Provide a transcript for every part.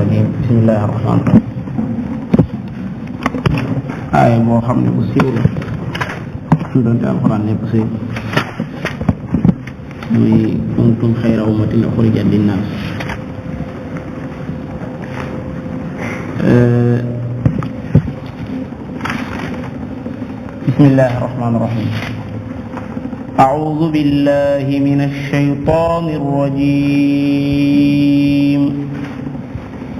الرجيم بسم الله الرحمن الرحيم aaya boo xam ne bu siiw la su doonte alxuraan lépp siiw muy kuntum xayra ummatin uxrijat linnaas bismillahi rahmaani rahiim a'uuzu billahi minash shaytaanir rajiim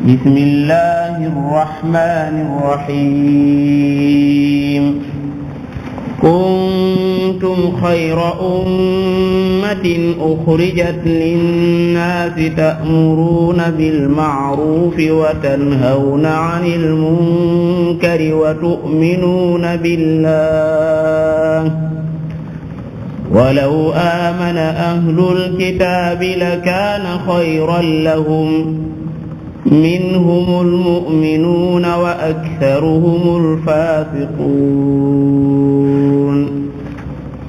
bismillahir rahmaanir rahiim kuntum khayra ummatin ukhrijat linnaasi ta'muruuna bil ma'ruufi wa tanhawna 'anil munkari wa tu'minuuna billaah walaw aamana ahlul kitaabi lakaana khayran lahum minhumul mu'minuuna wa aktharuhumul faasiquun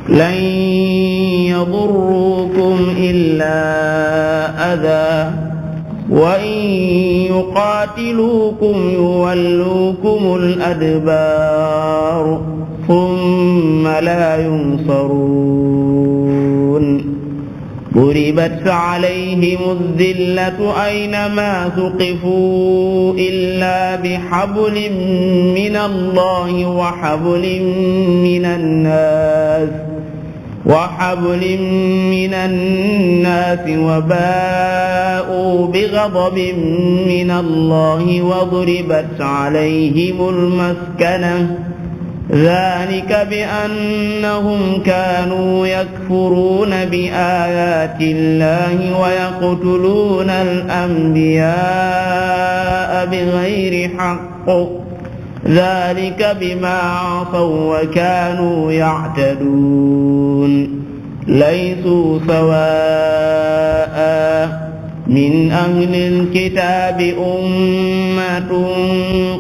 lan yadurruukum illaa adhaa wa in yuqaatiluukum yuwalluukumul adbaar thumma laa yunsaruun ضربت عليهم الذلة أينما ثقفوا إلا بحبل من الله وحبل من الناس وباءوا بغضب من الله وضربت عليهم المسكنة ذلك بأنهم كانوا يكفرون بآيات الله ويقتلون الأنبياء بغير حق ذلك بما عصوا وكانوا يعتدون ليسوا سواء من أهل الكتاب أمة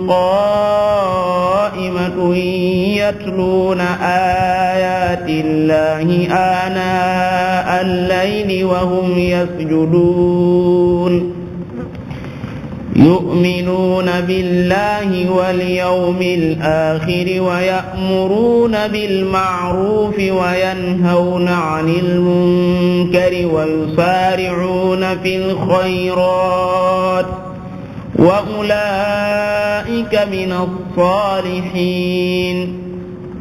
قائمة يتلون آيات الله آناء الليل وهم يسجدون يؤمنون بالله واليوم الآخر ويأمرون بالمعروف وينهون عن المنكر ويسارعون في الخيرات وأولئك من الصالحين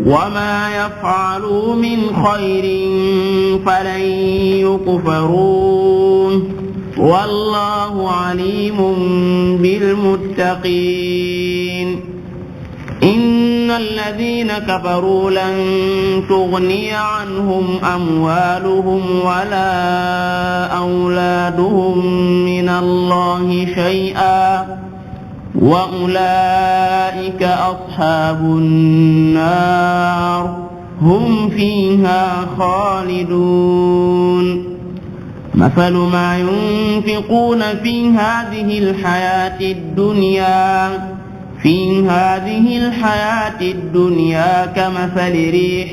وما يفعلوا من خير فلن يكفروه والله عليم بالمتقين إن الذين كفروا لن تغني عنهم أموالهم ولا أولادهم من الله شيئا وأولئك أصحاب النار هم فيها خالدون مثل ما ينفقون في هذه الحياة كمثل ريح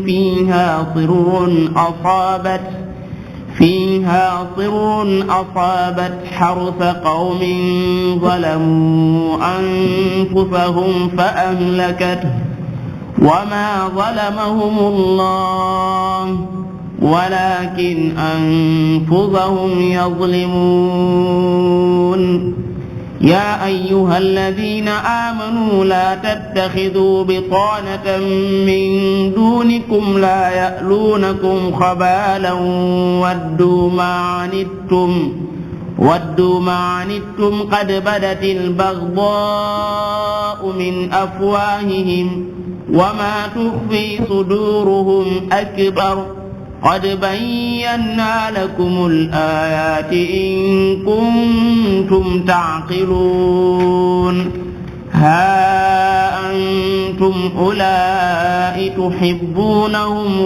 فيها صر أصابت حرث قوم ظلموا أنفسهم فأهلكته وما ظلمهم الله ولكن أنفسهم يظلمون يا أيها الذين آمنوا لا تتخذوا بطانة من دونكم لا يألونكم خبالا ودوا ما عنتم قد بدت البغضاء من أفواههم وما تخفي صدورهم أكبر قد بينا لكم الآيات إن كنتم تعقلون ها أنتم أولئك تحبونهم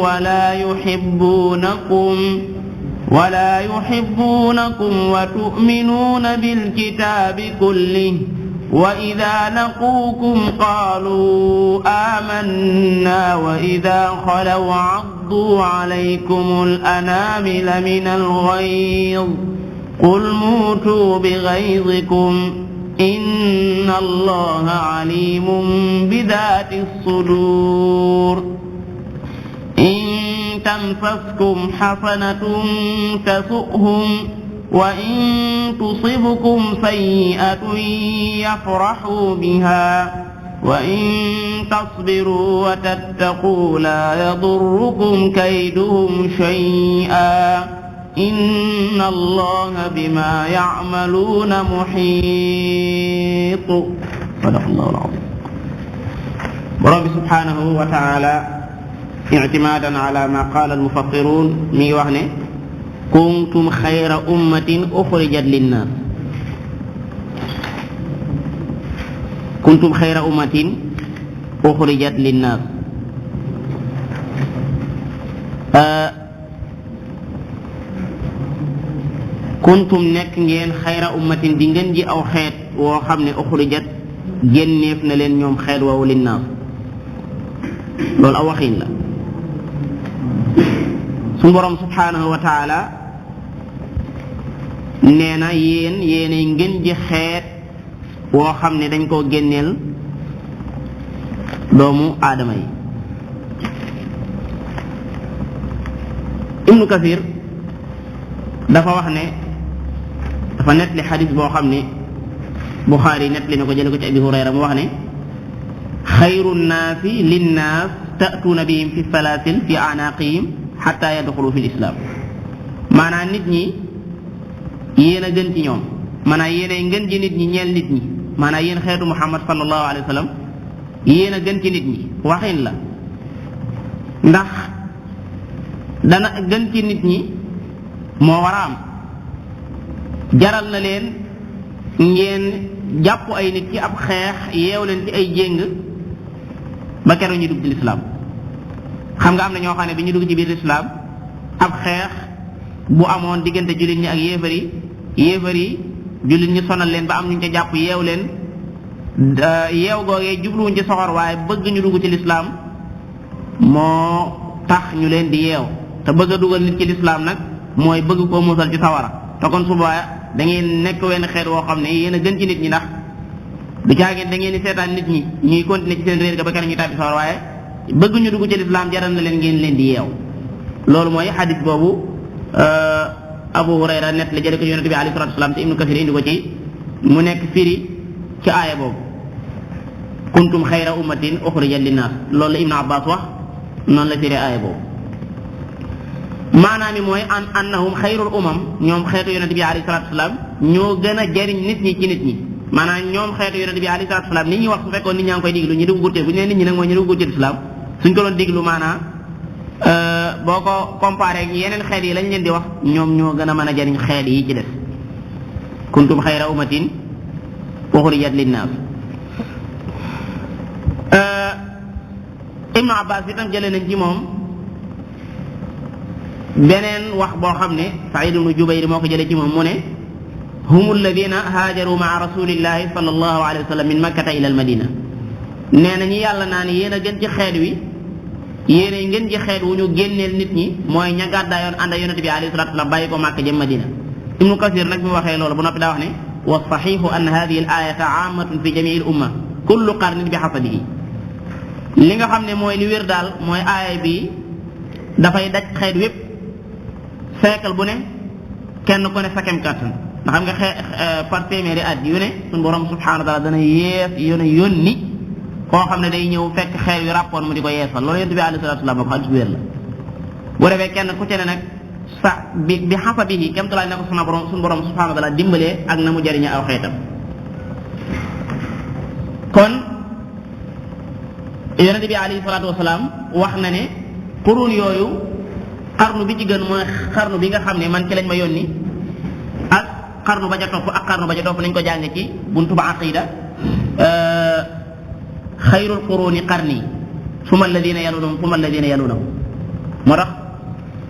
ولا يحبونكم وتؤمنون بالكتاب كله وإذا لقوكم قالوا آمنا وإذا خلوا عضوا عليكم الأنامل من الغيظ qul muutuu bighayzikum inna allaha alimun bidaati sudur in tamsaskum hasanatun tasu'hum wa in tusibkum sayyi'atun yafrahu biha wa in tasbiru wa tattaqu la yadurrukum kayduhum shay'an inna allaha bima ya'maluna muhiit. Sadaqallahu al-azim. Borom bi subhanahu wa ta'ala i'timaadan ala ma qaala al-mufassirun mi ngi wax ne kuntum xayra ummatin uxrijat linnaas. kuntum xayra ummatin uxrijat linnaas. kuntum nekk ngeen xayra ummatin di ngeen ji aw xeet woo xam ne uxrijat génneef na leen ñoom xeet woowu linnaas. loolu aw waxiin la. suñu borom subhanahu wa taala nee na yéenay ngeen ji xeet woo xam ne dañ koo génneel doomu aadama yi. Ibnu Kasir dafa wax ne dafa nettali xadis boo xam ne Buxaari nettali na ko jële ko ci Abi Hurayra mu wax ne xayru nnaasi linnaas ta'tuuna bihim fi salaasil fi anaaqihim xatta yadxulu fi lislaam. maanaam nit ñi yéen a gën ci ñoom, maanaam yéenay ngën ji nit ñi ñeel nit ñi, maanaam yéen xeetu Muhammad sallallahu alayhi wa sallam yéen a gën ci nit ñi. waxin la ndax dana gën ci nit ñi moo war a am. jaral na leen ngeen jàpp ay nit ci ab xeex yeew leen ci ay jéng ba keroog ñu dugg ci lislaam. xam nga am na ñoo xam ne bi ñu dugg ci biir lislaam ab xeex bu amoon diggante jullit ñi ak yéefar yi jullit ñi sonal leen ba am ñu ca jàpp yeew leen yeew googee jubluwuñ ci soxor waaye bëgg ñu dugg ci lislaam moo tax ñu leen di yeew. te bëgg a dugal nit ci lislaam nag mooy bëgg koo musal ci sawara. te kon suba da ngeen nekk wenn xeet woo xam ne yéen a gën ci nit ñi, ndax du caageen da ngeen di seetaan nit ñi ñuy continuer ci seen réer ga ba kenn ñu tàbbi sawar, waaye bëgg ñu dugg ci lislaam jaral na leen ngeen leen di yeew. loolu mooy xadis boobu Abu Hurayra nett la jële ko yonente bi alayhi salaatu wasalaam te Ibnu Kasir indi ko ci mu nekk firi ci aaya boobu kuntum xayra ummatin uxrijat linnaas. loolu la Ibnu Abbas wax, noonu la firi aaya boobu. maanaam mi mooy annahum xayrul umam, ñoom xeetu yonente bi alayhi salaatu wasalaam ñoo gën a jariñ nit ñi ci nit ñi. maanaam ñoom xeetu yonente bi alayhi salaatu wasalaam nit ñi wax su fekkoon nit ñaa ngi koy diglu ñu dugg guttee bu ñu nee nit ñi nag mooy ñu dugg ci lislaam suñ ko doon diglu maanaam boo ko comparé ak yeneen xeet yi lañ leen di wax ñoom ñoo gën a mën a jariñ xeet yi ci des. kuntum xayra ummatin uxrijat linnaas. Ibnu Abbas itam jëlee nañ ci moom beneen wax boo xam ne Saïd ibnu Jubayr moo ko jëlee ci moom mu ne hum alladina haajaru maa rasulillahi sallallahu alayhi wa sallam min makkata ila almadina. nee na ñi yàlla naa ne yéen a gën ci xeet wi, yéen a ngeen ci xeet wu ñu génneel nit ñi mooy ña gàddaayoon ànd ak yonente bi alayhi salatu wasallam bàyyi ko Màkka jëm Madina. Ibnu Kasir nag bi mu waxee loolu bu noppi daa wax ne wa saxiixu anna hadihi al ayata aamatun fi jamii al umma kullu qarnin bi xasabihi. li nga xam ne mooy li wér daal mooy aaya bi dafay daj xeet wépp siècle bu ne kenn ku ne sa kem kàttan. ndax xam nga par téeméeri at yu ne suñu borom subhanahu wa taala dana yónni koo xam ne day ñëw fekk xeer yu ràppoon mu di ko yeesal. loolu yonent bi alayhi salaatu wa salaam ko xadis bu wér la. bu defee kenn ku ci ne nag sa bi xasabihi kem tulaay ne ko suñu borom subhanahu wa taala dimbalee ak na mu jariñe aw xeetam. kon yonent bi alayhi salaatu wa salaam wax na ne qurun yooyu xarnu bi ci gën mooy xarnu bi nga xam ne man ci lañ ma yónni ak xarnu ba ca topp ak xarnu ba ca topp lañ ko jàng ci buntu ba aqida xayrul quruni qarni summa alladina yalunahum summa alladina yalunahum. moo tax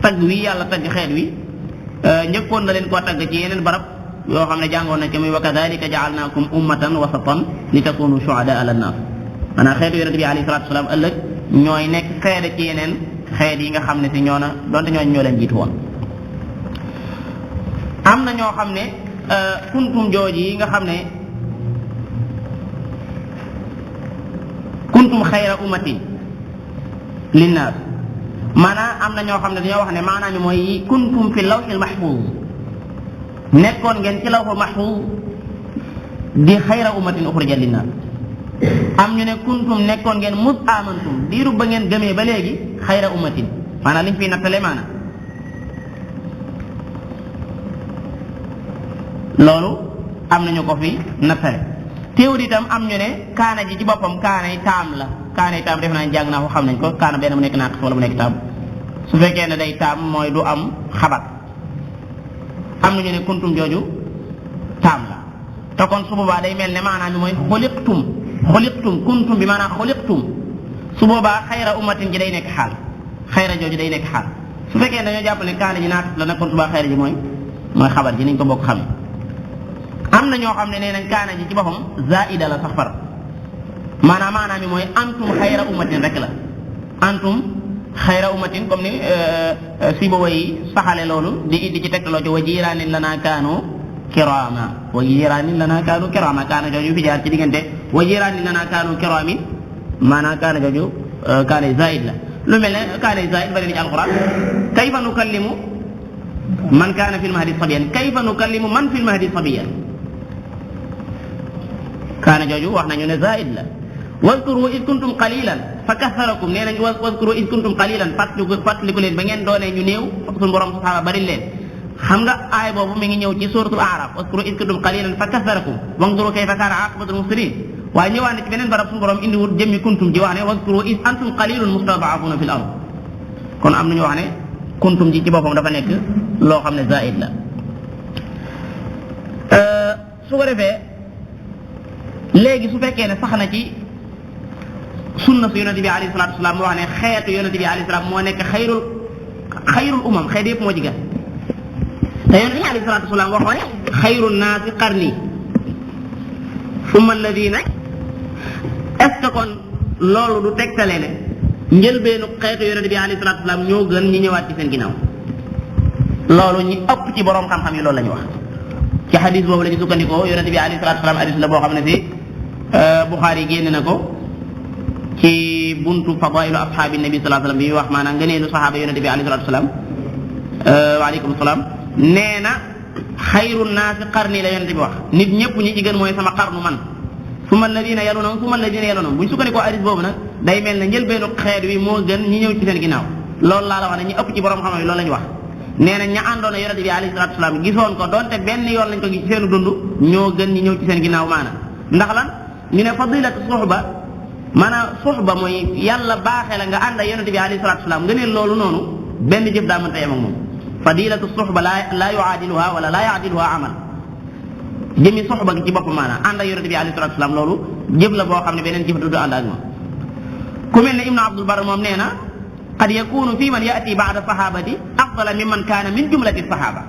tagg wi yàlla tagg xeet wi njëkkoon na leen koo tagg ci yeneen barab yoo xam ne jàngoon na ci muy wa kadalika jaalnaakum ummatan wasatan li takunu shuhada ala nnas. maanaam xeetu yonente bi alayhi salatu wasalaam ëllëg ñooy nekk seede ci yeneen xeet yi nga xam ne si ñoo na donte ñooñu ñoo leen jiitu woon. am na ñoo xam ne kuntum jooji yi nga xam ne kuntum xayra ummatin linnaas maanaam am na ñoo xam ne dañoo wax ne maanaam mi mooy kuntum fi lawhil mahfuz nekkoon ngeen ci lawhul mahfuz di xayra ummatin uxrijat linnaas am ñu ne kuntum nekkoon ngeen mus amantum diiru ba ngeen gëmee ba léegi xayra ummatin maanaam liñ fiy nattale maanaam loolu am nañu ko fi nattale teewul itam am ñu ne kaana ji ci boppam kaanay taam la kaanay taam def naa jàng naa ko xam nañ ko kaana benn mu nekk naaqis wala mu nekk taam su fekkee ne day taam mooy du am xabar am nañu ne kuntum jooju taam la te kon su boobaa day mel ne maanaam mi mooy xuliqtum kuntum bi maanaam xuliqtum su boobaa xayra ummatin ji day nekk xaal xayra jooju day nekk xaal su fekkee ne dañoo jàpp ne kaana ji naaqis la nag kon subaa xayra ji mooy xabar ji niñ ko bokk xam am na ñoo xam ne nee nañ kaana ji ci boppam zaida la sax far maanaam mi mooy antum xayra ummatin rek la antum xayra ummatin comme ni si ba way saxale loolu di ci tegtaloo ci wa jiraanin lanaa kaanu kirama wa jiraanin lanaa kaanu kirama kaana jooju fi jaar ci diggante wa jiraanin lanaa kaanu kiramin maanaam kaana jooju kaana zaid la lu mel ne kaana zaid bari na ci alquran kayfa nukallimu man kaana fi lmahdi sabiyan kayfa nukallimu man fi lmahdi sabiyan kaana jooju wax nañu ne zaid la wadkuru id kuntum qalilan fa katharakum nee nañ wadkuru id kuntum qalilan fàttaliku leen ba ngeen doonee ñu néew suñu borom subhanahu bari leen xam nga aay boobu mi ngi ñëw ci suratul araf wadkuru id kuntum qalilan fa katharakum wanduru kayfa kaana aqibatul mufsidin waaye ñëwaat na ci beneen barab suñu borom indiwul jëmmi kuntum ji wax ne wadkuru id antum qalilun mustadafuna fil ard kon am nañu wax ne kuntum ji ci boppam dafa nekk loo xam ne zaid la su ko defee léegi su fekkee ne sax na ci sunna su yonente bi alayhi salatu wasalaam moo wax ne xeetu yonente bi alayhi salaam moo nekk xayrul umam xeet yëpp moo ci gën te yonente bi alayhi salatu wasalaam waxoon ne xayru naasi qarni summa alladina est ce que kon loolu du tegtale ne njëlbeenu xeetu yonente bi alayhi salatu wasalaam ñoo gën ñi ñëwaat ci seen ginnaaw loolu ñi ëpp ci borom xam-xam yi loolu la ñu wax ci xadis boobu la ñu sukkandikoo yonente bi alayhi salatu wasalaam hadis la boo xam ne si Buxaari génn na ko ci buntu fadailu ashaabi nabi sallallahu alayhi wasallam bi muy wax maanaam ngëneelu saxaaba yonente bi alayhi salatu wasalam waaleykum salaam nee na xayru naasi qarni la yonente bi wax nit ñëpp ñi ci gën mooy sama qarnu man summa alladina yalunahum summa alladina yalunahum bu ñu sukkandikoo hadis boobu nag day mel ne njëlbeenu xeet wi moo gën ñi ñëw ci seen ginnaaw loolu laa la wax ne ñi ëpp ci borom xam-xam yi loolu la ñu wax nee na ña àndoon na yonente bi alayhi salatu wasalam gisoon ko doonte benn yoon lañ ko gis ci seenu dund ñoo gën ñi ñëw ci seen ginnaaw maana ndax lan ñu ne fadilatu suhba maanaam suhba mooy yàlla baaxee la nga ànd ak yonente bi alayhi salatu wasalam nga ne loolu noonu benn jëf daa mënta yem ak moom fadilatu suhba la yuadiluha wala la yaadiluha amal jëmi suhba gi ci bopp maanaam ànd ak yonente bi alayhi salatu wasalam loolu jëf la boo xam ne beneen jëf du ànd ak moom ku mel ne ibnu abdul bar moom nee na qad yakunu fi man yati ba'da sahabati afdala mimman kaana min jumlati sahaba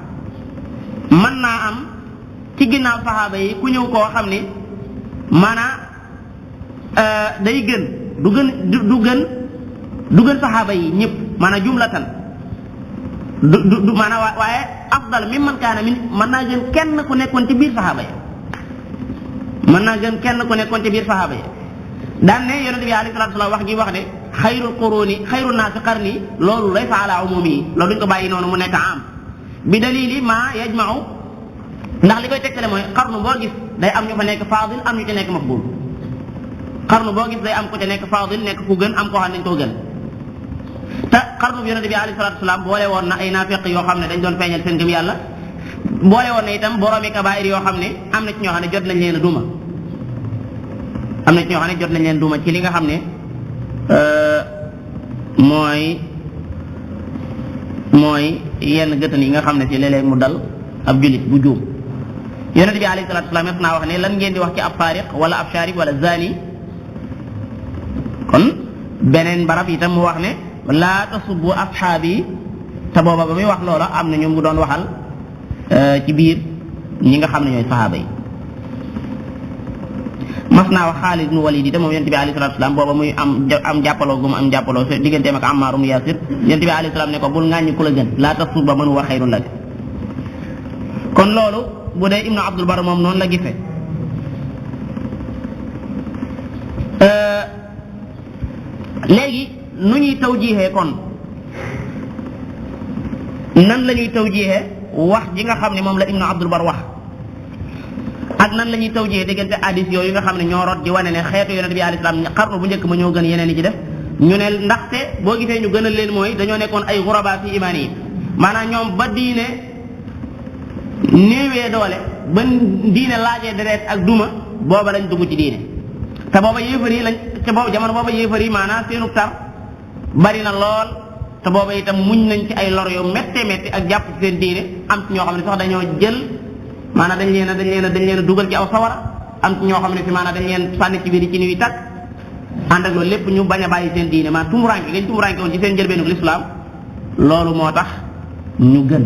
mën naa am ci ginnaaw sahaaba yi ku ñëw koo xam ne maanaam day gën du gën saxaaba yi ñëpp maanaam jumlatan du maanaam waaye afdal mi man kaana min mën naa gën kenn ku nekkoon ci biir saxaaba yi mën naa gën kenn ku nekkoon ci biir saxaaba yi daan ne yonente bi alayhi salatu wasallam wax gi wax ne xayrul quruni xayru naasi qarni loolu laysa ala umumi yi loolu duñ ko bàyyi noonu mu nekk am bi dalili ma yajmau ndax li koy tegtale mooy qarnu boo gis day am ñu fa nekk faadil am ñu ci nekk mafdul xarnu boo gis day am ko ca nekk faadil nekk ku gën am koo xam ne dañ koo gën te xarnu bi yonente bi alayhi salatu wasalaam boole woon na ay naafiq yoo xam ne dañ doon feeñal seen gëm yàlla boole woon na itam boroomi kabaayir yoo xam ne am na ci ñoo xam ne jot nañ leen a duma am na ci ñoo xam ne jot nañ leen duma ci li nga xam ne mooy yenn gëtën yi nga xam ne si léeg-léeg mu dal ab julit bu juum yonente bi alayhi salatu wasalaam naa wax ne lan ngeen di wax ci ab faariq wala ab sharib wala zani kon beneen barab itam mu wax ne laa tasubbu ashaabi te booba ba muy wax loola am na ñu mu doon waxal ci biir ñi nga xam ne ñooy sahaaba yi mas naa wax Xaalid ibn Walid itam moom yonente bi alayhi salatu wasalaam booba muy am jàppaloo gu mu am jàppaloo digganteem ak Ammaar ibn Yaasir yonente bi alayhi salaam ne ko bul ŋàññi ku la gën laa tasubba man huwa xayrun lak kon kon loolu bu dee Ibnu Abdul Bar moom noonu la gisee léegi nu ñuy tawjiihee kon nan la ñuy tawjiihee wax ji nga xam ne moom la Ibnu Abdul Bar wax ak nan la ñuy tawjiihee diggante hadis yooyu nga xam ne ñoo rot di wane ne xeetu yonent bi alayhi salaam xarnu bu njëkk ma ñoo gën yeneen yi ci def ñu ne ndaxte boo gisee ñu gënal leen mooy dañoo nekkoon ay xuraba fi imaan yi maanaam ñoom ba diine néewee doole ba diine laajee deret ak duma booba lañ dugg ci diine te booba yéefar yi lañ te booba jamono booba yéefar yi maanaam seenu tar bari na lool te booba itam muñ nañ ci ay lor yu métte métti ak jàpp ci seen diine am ci ñoo xam ne sax dañoo jël maanaam dañ leen a dugal ci aw sawara am ci ñoo xam ne fi maanaam dañ leen sànni ci biir ci ñuy tàkk ànd ak loolu lépp ñu bañ a bàyyi seen diine maanaam tumuranke gañ tumuranke woon ci seen njëlbeenu lislaam loolu moo tax ñu gën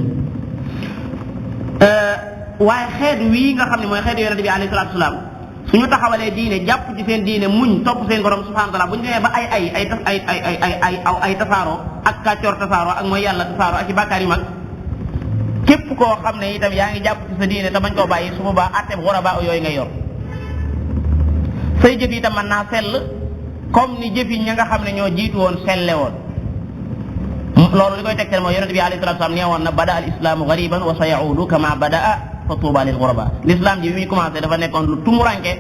waaye xeet wii nga xam ne mooy xeetu yonente bi alayhi salaatu salaam suñu taxawalee diine jàpp ci seen diine muñ topp seen borom subhanahu wa taala bu ñu demee ba ay tasaaroo ak kàccoor tasaaroo ak mooy yàlla tasaaroo ak ci bàkkaar yu mag képp koo xam ne itam yaa ngi jàpp ci sa diine te bañ koo bàyyi su boobaa atteb xuraba yooyu ngay yor say jëf itam mën naa sell comme ni jëf yi ña nga xam ne ñoo jiitu woon selle woon loolu li koy tegtal mooy yonente bi alayhi salatu wasallam nee woon na bada al islaamu gariban wa sa yaudu kama badaa fa tuuba lil ghuraba l'islam ji bi muy commencé dafa nekkoon lu tumuranke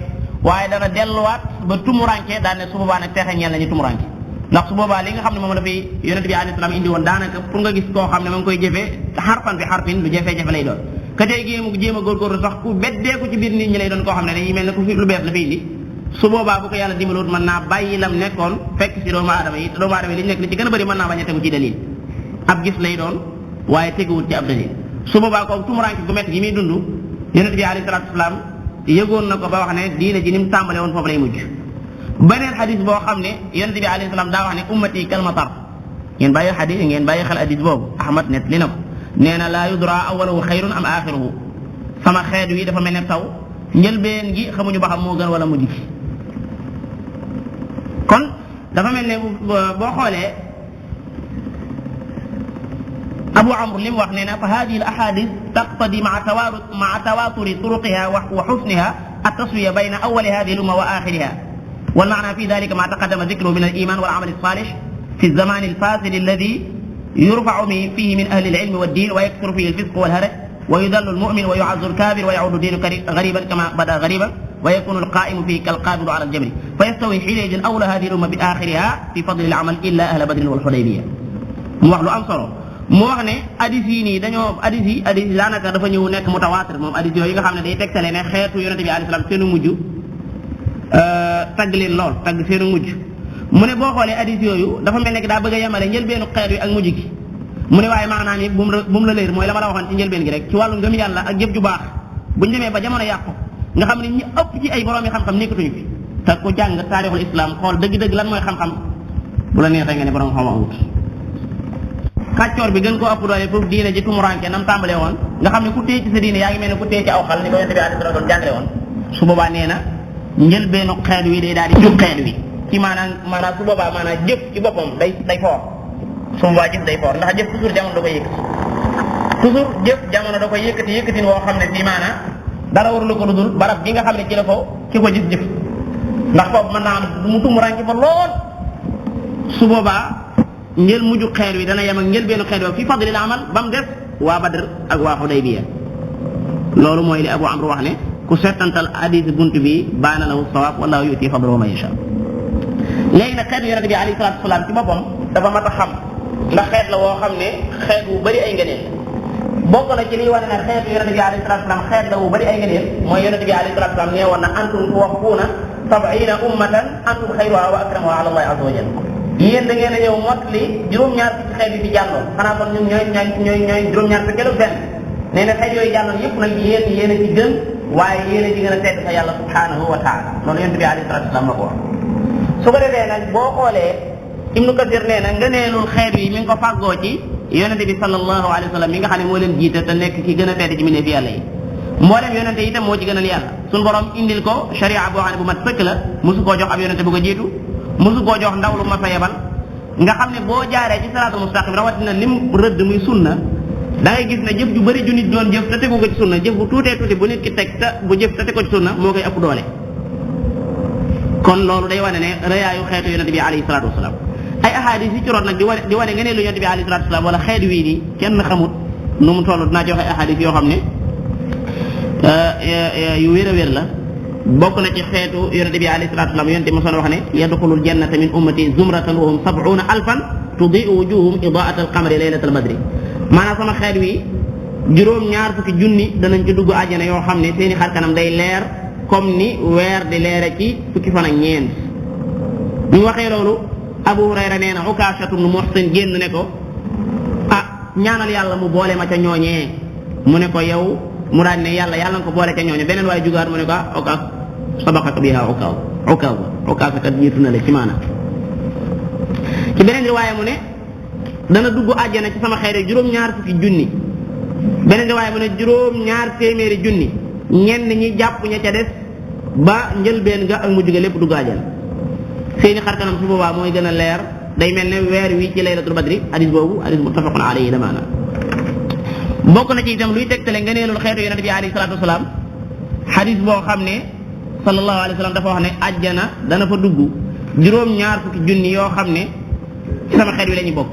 waaye dana delluwaat ba tumuranke daan ne su boobaa nag texe ñeel nañu tumuranke ndax su boobaa li nga xam ne moom la fi yonente bi alayhi salaam indi woon daanaka pour nga gis koo xam ne ma ngi koy jëfee xarfan bi xarfin lu jafe-jafe lay doon ka tey jéem a góorgóorlu sax ku beddeeku ci biir nit ñi lay doon koo xam ne dañuy mel ne ku fi lu bees la fi indi su boobaa bu ko yàlla dimbalul mën naa bàyyi lam nekkoon fekk ci doomu aadama yi te doomu aadama yi li ñu nekk li ci gën a bëri mën naa bañ a tegu ci dalil ab gis lay doon waaye teguwul ci ab dalil su boobaa kooku tumuranke gu métti gi muy dund yonent bi alayhi salaatu wasalaam yëgoon na ko ba wax ne diine ji ni mu tàmbale woon foofu lay mujj beneen xadis boo xam ne yonent bi alayhi salaam daa wax ne ummati kalmatar ngeen bàyyi xadis ngeen bàyyi xel xadis boobu Ahmad net li na ko nee na laa yudra awaluhu xayrun am axiruhu sama xeet wi dafa mel ne taw njëlbeen gi xamuñu ba xam moo gën wala mujj gi kon dafa mel ne boo xoolee Abu Amr li mu wax nee na fa hadihi al ahadith taqtadi maa tawaturi turuqiha wa xusniha at-taswiya bayna awali hadihi al umma wa axiriha wal maana fi dalika ma taqaddama dhikruhu min al iman wal amal as-salih fi az-zaman al-fasil alladhi yurfa'u fihi min ahli al-ilm wad-din wa yakthuru fihi al-fisq wal haraj wa yudallu al-mu'min wa yu'azzu al-kafir wa ya'udu dinu ghariban kama bada ghariban wa yakunu al-qa'imu fihi kal-qabidu ala al-jamri fa yastawi hina'idhin awla hadhihi al-umma bi akhiriha fi fadli al-amal illa ahla badrin wal hudaybiyah mu wax lu am solo mu wax ne hadis yi nii dañoo hadis yi daanaka dafa ñëw nekk mutawaatir moom hadis yooyu nga xam ne day tegtale ne xeetu yonente bi alayhi salaam seenu mujj tagg leen lool tagg seenu mujj mu ne boo xoolee hadis yooyu dafa mel ne daa bëgg a yemale njëlbeenu xeet wi ak mujj gi mu ne waaye maanaam yi bu mu la leer mooy la ma la waxoon ci njëlbeen gi rek ci wàllu ngëm yàlla ak jëf ju baax buñu demee ba jamono yàqu nga xam ne ñi ëpp ci ay borom yi xam-xam nekkatuñu fi te ku jàng taarixul islam xool dëgg-dëgg lan mooy xam-xam bu la neexee nga ne borom xam amut kàccoor bi gën koo ëpp doole foofu diine ji tumuranke nam tàmbalee woon nga xam ne ku téye ci sa diine yaa ngi mel ne ku téye ci aw xal ni ko yonente bi alayhi salaam jàngale woon su boobaa nee na njëlbeenu xeet wi day daal di jub xeet wi ci maanaam su boobaa maanaam jëf ci boppam day foor su boobaa jëf day foor ndax jëf toujours jamono da koy yëkkati toujours jëf jamono da koy yëkkatin woo xam ne fii maanaam dara warulu ko lu dul barab bi nga xam ne ci la ko ki ko gis jëf ndax foofu mën naa am mu tumuranke fa lool su boobaa njël mujj xeer wi dana yem ak njëlbeenu xeer wi fi fadlil amal ba mu def waa Badr ak waa Xudaybiya loolu mooy li Abu Amr wax ne ku settantal hadis bunt bi baana lahu sawaab wallahu yuti fadlahu man yasha léegi nag xeetu yonente bi alayhi salaatu wasalaam ci boppam dafa mat a xam ndax xeet la woo xam ne xeet wu bëri ay ngëneel bokk na ci liy wane ne xeetu yonente bi alayhi salaatu wasalaam xeet la wu bëri ay ngëneel mooy yonente bi alayhi salaatu wasalaam nee woon na antum tuwaffuuna 70 ummatan antum xayruha wa akramuha ala allahi azza wa jalla yéen da ngeen a ñëw mot li juróom-ñaar fukki xeet yi fi jàlloon xanaa kon ñun ñooy juróom-ñaar fukki lu benn nee na xeet yooyu jàlloon yëpp nag yéen a ci gën waaye yéen a ci gën a tedd fa yàlla subhanahu wa taala loolu yonent bi alayhi salatu wasalam la ko wax su ko defee nag boo xoolee Ibnu Kasir nee na ngëneelul xeet yi mi ngi ko fàggoo ci yonente bi sallallahu alayhi wa sallam mi nga xam ne moo leen jiite te nekk ki gën a tedd ci mbindeef yàlla yi mboolem yonente itam moo ci gënal yàlla suñu borom indil ko sharia boo xam ne bu mat sëkk la mosu koo jox ab yonente bu ko jiitu mosu koo jox ndaw lu ma fa yebal nga xam ne boo jaaree ci salaatul mustaqim rawatina lim rëdd muy sunna da ngay gis ne jëf ju bëri ju nit doon jëf te tegu ko ci sunna jëf bu tuutee tuuti bu nit ki teg te bu jëf te teg ko ci sunna moo koy ëpp doole. kon loolu day wane ne rëyaayu xeetu yonente bi alayhi salaatu wasalaam ay ahadis yi ci root nag di wane ngeen lu yonente bi alayhi salaatu wasalaam wala xeet wii nii kenn xamut nu mu toll dinaa joxe ay ahadis yoo xam ne yu wér a wér la. bokk na ci xeetu yonente bi alayhi salaatu wasalaam yonente mosoon wax ne yadxulul jannata min ummati zumratan wa hum 70,000 tudiu wujuhum idaat alqamari laylat albadri maanaam sama xeet wi juróom-ñaar fukki junni danañ ci dugg àjjana yoo xam ne seeni xar kanam day leer comme ni weer di leere ci fukki fan ak ñeent. bi mu waxee loolu Abu Hurayra nee na Ukaashatu ibn Muhsin génn ne ko ñaanal yàlla mu boole ma ca ñooñee mu ne ko yow mu daan ne yàlla nga ko boole ca ñooñe beneen waaye jugaat mu ne ko Ukaas sabaqaka biha Ukaas kat jiitu na la ci maanaam. ci beneen riwaaya mu ne dana dugg àjjana ci sama xeet juróom-ñaar fukki junni beneen riwaaya mu ne juróom-ñaar téeméeri junni ñenn ñi jàpp ña ca des ba njëlbeen ga ak mujj ga lépp dugg àjjana seeni xar kanam su boobaa mooy gën a leer day mel ne weer wi ci laylatul badri hadis boobu hadis muttafaqun alayhi la maanaam. bokk na ci itam luy tegtale ngëneelul xeetu yonente bi alayhi salaatu wasalaam hadis boo xam ne sallallahu alayhi wa sallam dafa wax ne àjjana dana fa dugg juróom-ñaar fukki junni yoo xam ne ci sama xeet wi la ñu bokk.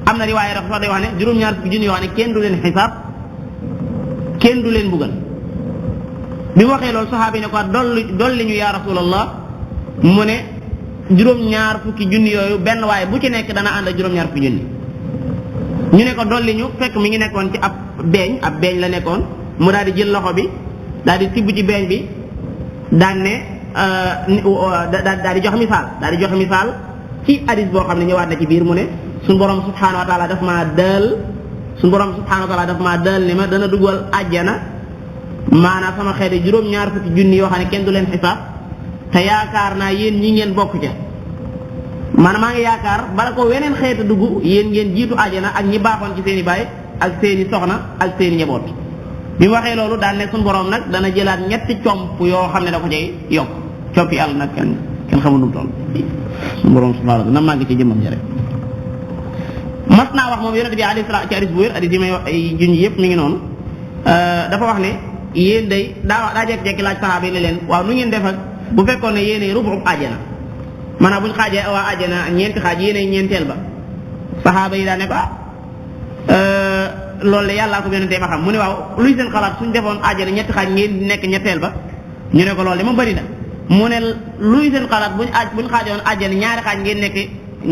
am na riwaaya dafa sax day wax ne juróom-ñaar fukki junni yoo xam ne kenn du leen xisaab kenn du leen bugal. bi mu waxee loolu saxaaba yi ne ko dolli ñu yaa rasulallah mu ne juróom-ñaar fukki junni yooyu benn waaye bu ci nekk dana ànd ak juróom-ñaar fukki junni. ñu ne ko dolli ñu fekk mi ngi nekkoon ci ab beeñ la nekkoon mu daal di jël loxo bi daal di tibb ci beeñ bi daan ne daal di joxe misaal ci hadis boo xam ne ñëwaat na ci biir mu ne suñu borom subhanahu wa taala daf maa dal ne ma dana dugal àjjana maanaam sama xeet juróom-ñaar fukki junni yoo xam ne kenn du leen xisaab te yaakaar naa yéen ñi ngeen bokk ca maanaam maa ngi yaakaar bala ko weneen xeetu dugg yéen ngeen jiitu àjjana ak ñi baaxoon ci seen i baay ak seen i soxna ak seen i njaboot. bi mu waxee loolu daal ne suñu borom nag dana jëlaat ñetti comp yoo xam ne da ko cay yokk coppi yàlla nag kenn xamul nu mu toll suñu borom subhanahu na màgg ci jëmmam ja rek. mas naa wax moom yonente bi alayhi salaam ci hadis bu wér hadis yi may wax ay junj yëpp mi ngi noonu dafa wax ne yéen day daa jekki-jekki laaj saxaaba yi ne leen waaw nu ngeen def ak bu fekkoon ne yéenay rubu àjjana maanaam buñ xaajee waa àjjana ñeenti xaaj yéenay ñeenteel ba saxaaba yi daa ne ko loolu de yàllaa ko yonente ma xam mu ne waaw luy seen xalaat suñ defoon àjjana ñetti xaaj ngeen nekk ñetteel ba ñu ne ko loolu de ma bëri na mu ne luy seen xalaat buñ xaajoon àjjana ñaari xaaj ngeen nekk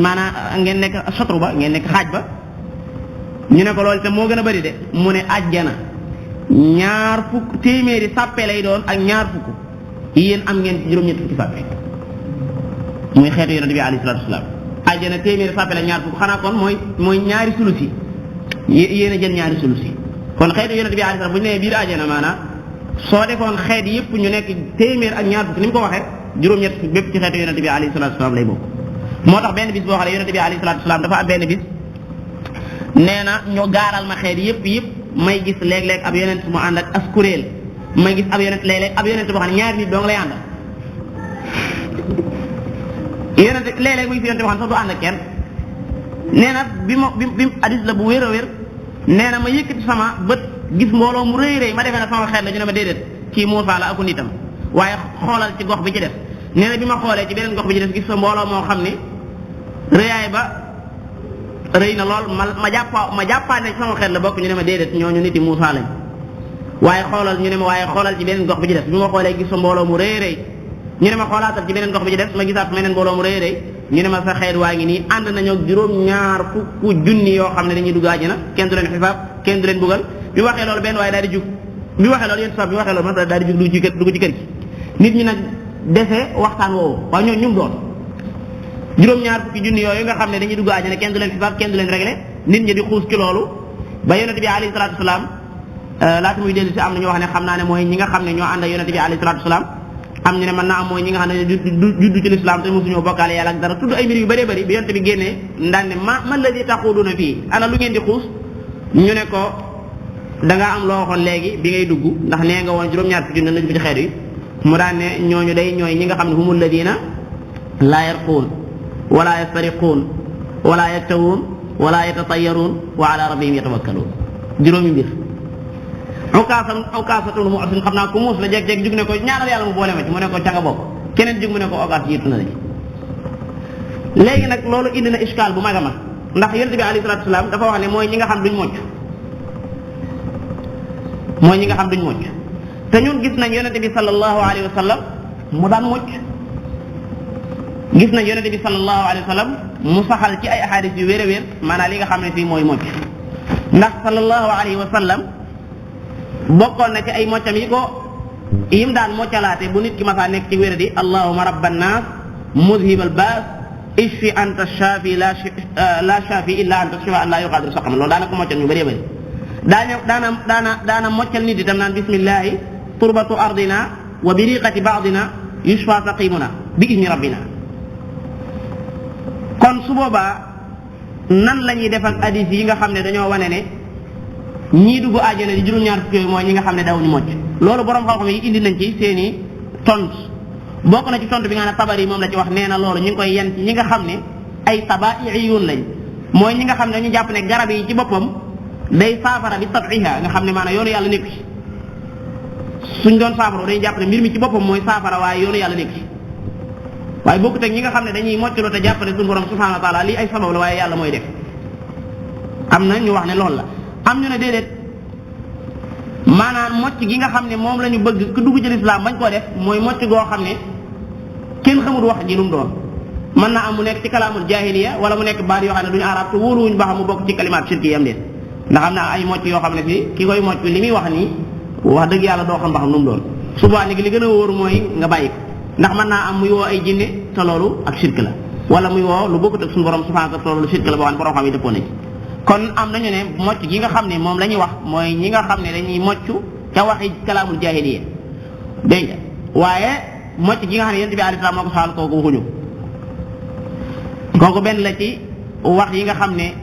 maanaam ngeen nekk satru ba ngeen nekk xaaj ba ñu ne ko loolu te moo gën a bëri de mu ne àjjana ñaar fukk téeméeri sàppe lay doon ak ñaar fukk yéen am ngeen juróom-ñett fukki sàppe muy xeetu yonente bi alayhi salaatu wasalaam àjjana téeméeri sàppe la ñaar fukk xanaa kon mooy ñaari sulusi yéen a jël ñaari sulusi kon xeetu yonente bi alayhi salaam bu ñu nee biir àjjana maanaam soo defoon xeet yëpp ñu nekk téeméer ak ñaar fukk ni mu ko waxee juróom-ñett fukk bépp ci xeetu yonente bi alayhi salaatu wasalaam lay bokk. moo tax benn bis boo xam ne yonente bi alayhi salaatu wasalaam dafa am benn bis nee na ñu gaaral ma xeet yëpp may gis léeg-léeg ab yonent mu ànd ak as kuréel may gis ab yonent léeg-léeg ab yonent boo xam ne ñaari nit dong lay àndal yonent léeg-léeg muy gis yonent boo xam ne sax du ànd ak kenn nee na bi hadis la bu wér a wér nee na ma yëkkati sama bët gis mbooloo mu rëy ma defee ne sama xeet la ñu ne ma déedéet kii Muusaa la aku nitam waaye xoolal ci gox bi ci def nee na bi ma xoolee ci beneen gox bi ci def gis fa mbooloo moo xam ne rëyaay ba rëy na lool ma jàppaa ne sama xeet la bokk ñu ne ma déedéet ñooñu nit yi Muusaa lañ waaye xoolal ñu ne ma waaye xoolal ci beneen gox bi ci def bi ma xoolee gis fa mbooloo mu rëy ñu ne ma xoolaatal ci beneen gox bi ci def ma gisaat fa meneen mbooloo mu rëy ñu ne ma sa xeet waa ngi nii ànd nañoo juróom-ñaar fukk junni yoo xam ne dañuy dugg àjjana kenn du leen xisaab kenn du leen bugal bi waxee loolu benn waaye daal di jug bi waxee loolu yéen bi waxee loolu ma daal di jug dugg ci kër gi nit ñi nag dese waxtaan woowu waaye ñoo ñum doon juróom-ñaar fukki junni yooyu nga xam ne dañuy dugg àjjana kenn du leen xisaab kenn du leen réglé nit ñi di xuus ci loolu ba yonente bi alayhi salaatu wasalaam laata muy dellu si am na ñu wax ne xam naa ne mooy ñi nga xam ne ñoo ànd ak yonente bi alayhi salaatu wasalaam am ñu ne mën naa am mooy ñi nga xam ne juddu ci lislaam te mosuñoo bokkaale yàlla ak dara tudd ay mbir yu bëree bëri bi yonente bi génnee ndaan ne man la di taxuuduna fii ana lu ngeen di xuus ñu ne ko dangaa am loo waxoon léegi bi ngay dugg ndax nee nga woon juróom-ñaar fukki junni lañu fi ci xeet yi mu daan ne ñooñu day ñooy ñi nga xam ne humul ladina laa yarquun wala yastariquun wala yaktawuun wala yatatayaruun wa ala rabbihim yatawakkaluun juróomi mbir ukaasatul mu'sin xam naa ku muus la jeg-jeg jug ne ko ñaanal yàlla mu boole ma ci mu ne ko ca nga bokk keneen jug mu ne ko ukaas jiitu na la ci léegi nag loolu indi na iskaal bu mag a mag ndax yonent bi alayhi salaatu wasalaam dafa wax ne mooy ñi nga xam duñ mocc mooy ñi nga xam duñ mocc te ñun gis nañ yonent bi sallallahu alayhi wa sallam mu daan mocc gis nañ yonent bi sallallahu alayhi wa sallam mu saxal ci ay ahadis yu wér a wér maanaam li nga xam ne fii mooy mocc ndax sallallahu alayhi wa sallam bokkoon na ci ay moccam yi ko yim daan moccalaate bu nit ki masaa nekk ci wér di allahumma rabban naas muzhibal baas ishfi anta shafi la shafi illa anta shifa la yughadiru saqama loolu daana ko moccal ñu bëree bëri daana moccal nit itam naan bismillahi turbatu ardina wa biriqati ba'dina yushfa saqimuna bi idni rabbina kon su boobaa nan la ñuy def ak hadis yi nga xam ne dañoo wane ne ñii dugg àjjana di juróom-ñaar fukki yooyu mooy ñi nga xam ne dawuñu mocc loolu borom xam-xam yi indi nañ ci seeni tont bokk na ci tontu bi nga ne Tabari moom la ci wax nee na loolu ñu ngi koy yen ci ñi nga xam ne ay tabaa'iyuun lañ mooy ñi nga xam ne dañu jàpp ne garab yi ci boppam day saafara bi tab'iha nga xam ne maanaam yoonu yàlla nekku ci suñ doon saafara dañuy jàpp ne mbir mi ci boppam mooy saafara waaye yoonu yàlla nekku ci waaye bokkut ak ñi nga xam ne dañuy moccloo te jàpp ne suñu borom subhanahu wa taala lii ay sabab la waaye yàlla mooy def am na ñu wax ne loolu la am ñu ne déedéet maanaam mocc gi nga xam ne moom la ñu bëgg ku dugg ci lislaam bañ koo def mooy mocc goo xam ne kenn xamul wax ji lu mu doon mën naa am mu nekk ci kalaamul jaahiliya wala mu nekk baat yoo xam ne duñu arab te wóoruwuñ ba xam mu bokk ci kalimaat shirki yi am déet ndax am na ay mocc yoo xam ne fii ki koy mocc li muy wax nii wax dëgg yàlla doo xam ba xam lu mu doon subaa ni li gën a wóor mooy nga bàyyi ko ndax mën naa am muy woo ay jinne te loolu ak shirk la wala muy woo lu bokkut ak suñu borom subhanahu wa ta'ala loolu shirk la boo xam ne borom xam yi dëppoo nañ kon am nañu ne mocc gi nga xam ne moom la ñuy wax mooy ñi nga xam ne dañuy mocc ca waxi kalaamul jaahiliya dégg nga waaye mocc gi nga xam ne yonent bi alayhi salaam moo ko saxal kooku waxuñu kooku benn la ci wax yi nga xam ne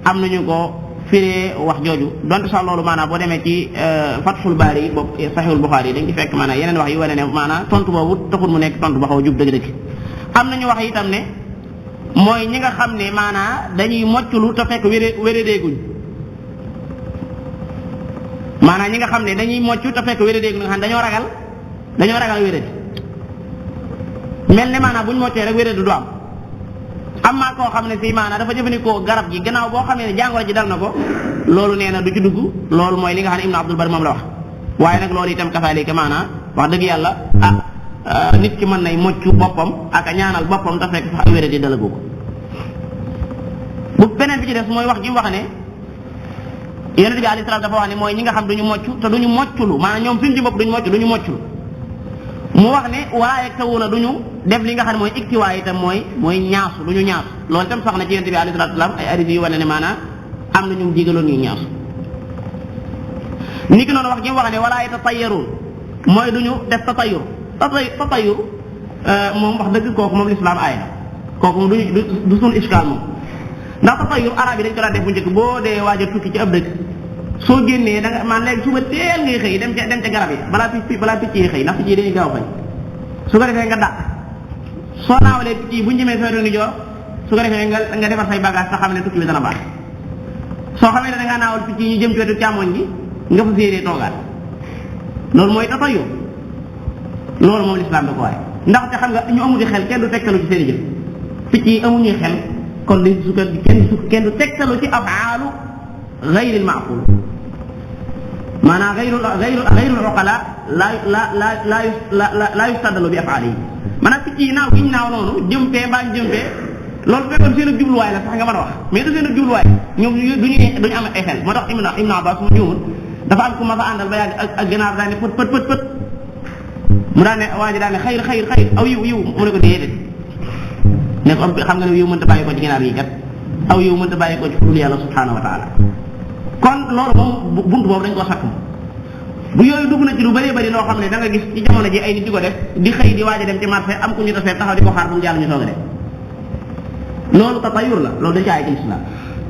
am nañu ko firee wax jooju donte sax loolu maanaam boo demee ci Fathul Baari boobu Sahihul Bukhari dañ ci fekk maanaam yeneen wax yu wane ne maanaam tontu boobu taxul mu nekk tontu ba xaw a jub dëgg-dëgg am nañu wax itam ne mooy ñi nga xam ne maanaam dañuy mocculu te fekk wérédeeguñ maanaam ñi nga xam ne dañuy moccu te fekk wérédeeguñ nga xam ne dañoo ragal wérédi mel ne maanaam buñ moccee rek wérédi du am maa koo xam ne fii maanaam dafa jëfandikoo garab gi gannaaw boo xamee ne jàngoro ji dal na ko loolu nee na du ci dugg loolu mooy li nga xam ne Ibnu Abdul Bar moom la wax waaye nag loolu itam kasaalika maanaam wax dëgg yàlla nit ki mën nay moccu boppam ak a ñaanal boppam te fekk sax ay wéradi dalagu ko bu beneen bi ci des mooy wax ji wax ne Yonent bi alayhi salaam dafa wax ne mooy ñi nga xam duñu moccu te duñu mocculu maanaam ñoom suñu ci bopp duñu mocculu mu wax ne waaye tawuna duñu def li nga xam ne mooy iktiwaay itam mooy ñaasu duñu ñaasu loolu itam sax na ci Yonent bi alayhi salaatu salaam ay hadith yu wane ne maanaam am na ñu jigaloon ñuy ñaasu ni ki noonu wax ji mu wax ne wala yatatayyarun mooy duñu def tatayur moom wax dëgg kooku moom lislaam aay na kooku moom du suñu iskaal moom ndax tatayur arab yi dañ ko daan def bu njëkk boo dee waaj a tukki ci ab dëkk soo génnee da nga man léegi suba teel ngay xëy dem ca garab yi balaa picc yi xëy ndax picc yi dañuy gaaw xëy su ko defee nga dàq soo naawalee picc yi bu ñu jëmee feetu ni joor su ko defee nga defar say bagage te xam ne tukki bi dana baax soo xamee ne da ngaa naawal picc yi ñu jëm ci wetu càmmoñ gi nga fa séeree toogaat loolu mooy tatayur loolu moom lislaam da ko waaye ndaxte xam nga ñu amuti xel kenn du tegtalu ci seen jëf picc yi amuñuy xel kon li kenn du tegtalu ci afaalu gayril maaqul maanaam gayrul uqala la yustaddalu bi afaalihi maanaam picc yi naaw gi ñu naaw noonu jëmpee mbaa ñu jëmpee loolu fekkoon seen jubluwaay la sax nga mën a wax mais du seen jubluwaay ñoom duñu am ay xel moo tax Ibn Abbas mu juumul dafa am ku ma fa àndal ba yàgg ak gànnaar daal ne pët mu daan ne waa ji daan ne xayr aw yiw mu ne ko déedéet ne ko xam nga ne yiw mënta bàyyi ko ci gànnaar yi kat aw yiw mënta bàyyi ko ci dul yàlla subhanahu wa taala kon loolu moom buntu boobu dañ koo sakk bu yooyu dugg na ci lu bëree bëri loo xam ne da nga gis ci jamono ji ay nit di ko def di xëy di waaj a dem ci marché am ku ñu tasee taxaw di ko xaar bu mu jàll ñu soog a def loolu tatayur la loolu dañ ci ay ci islam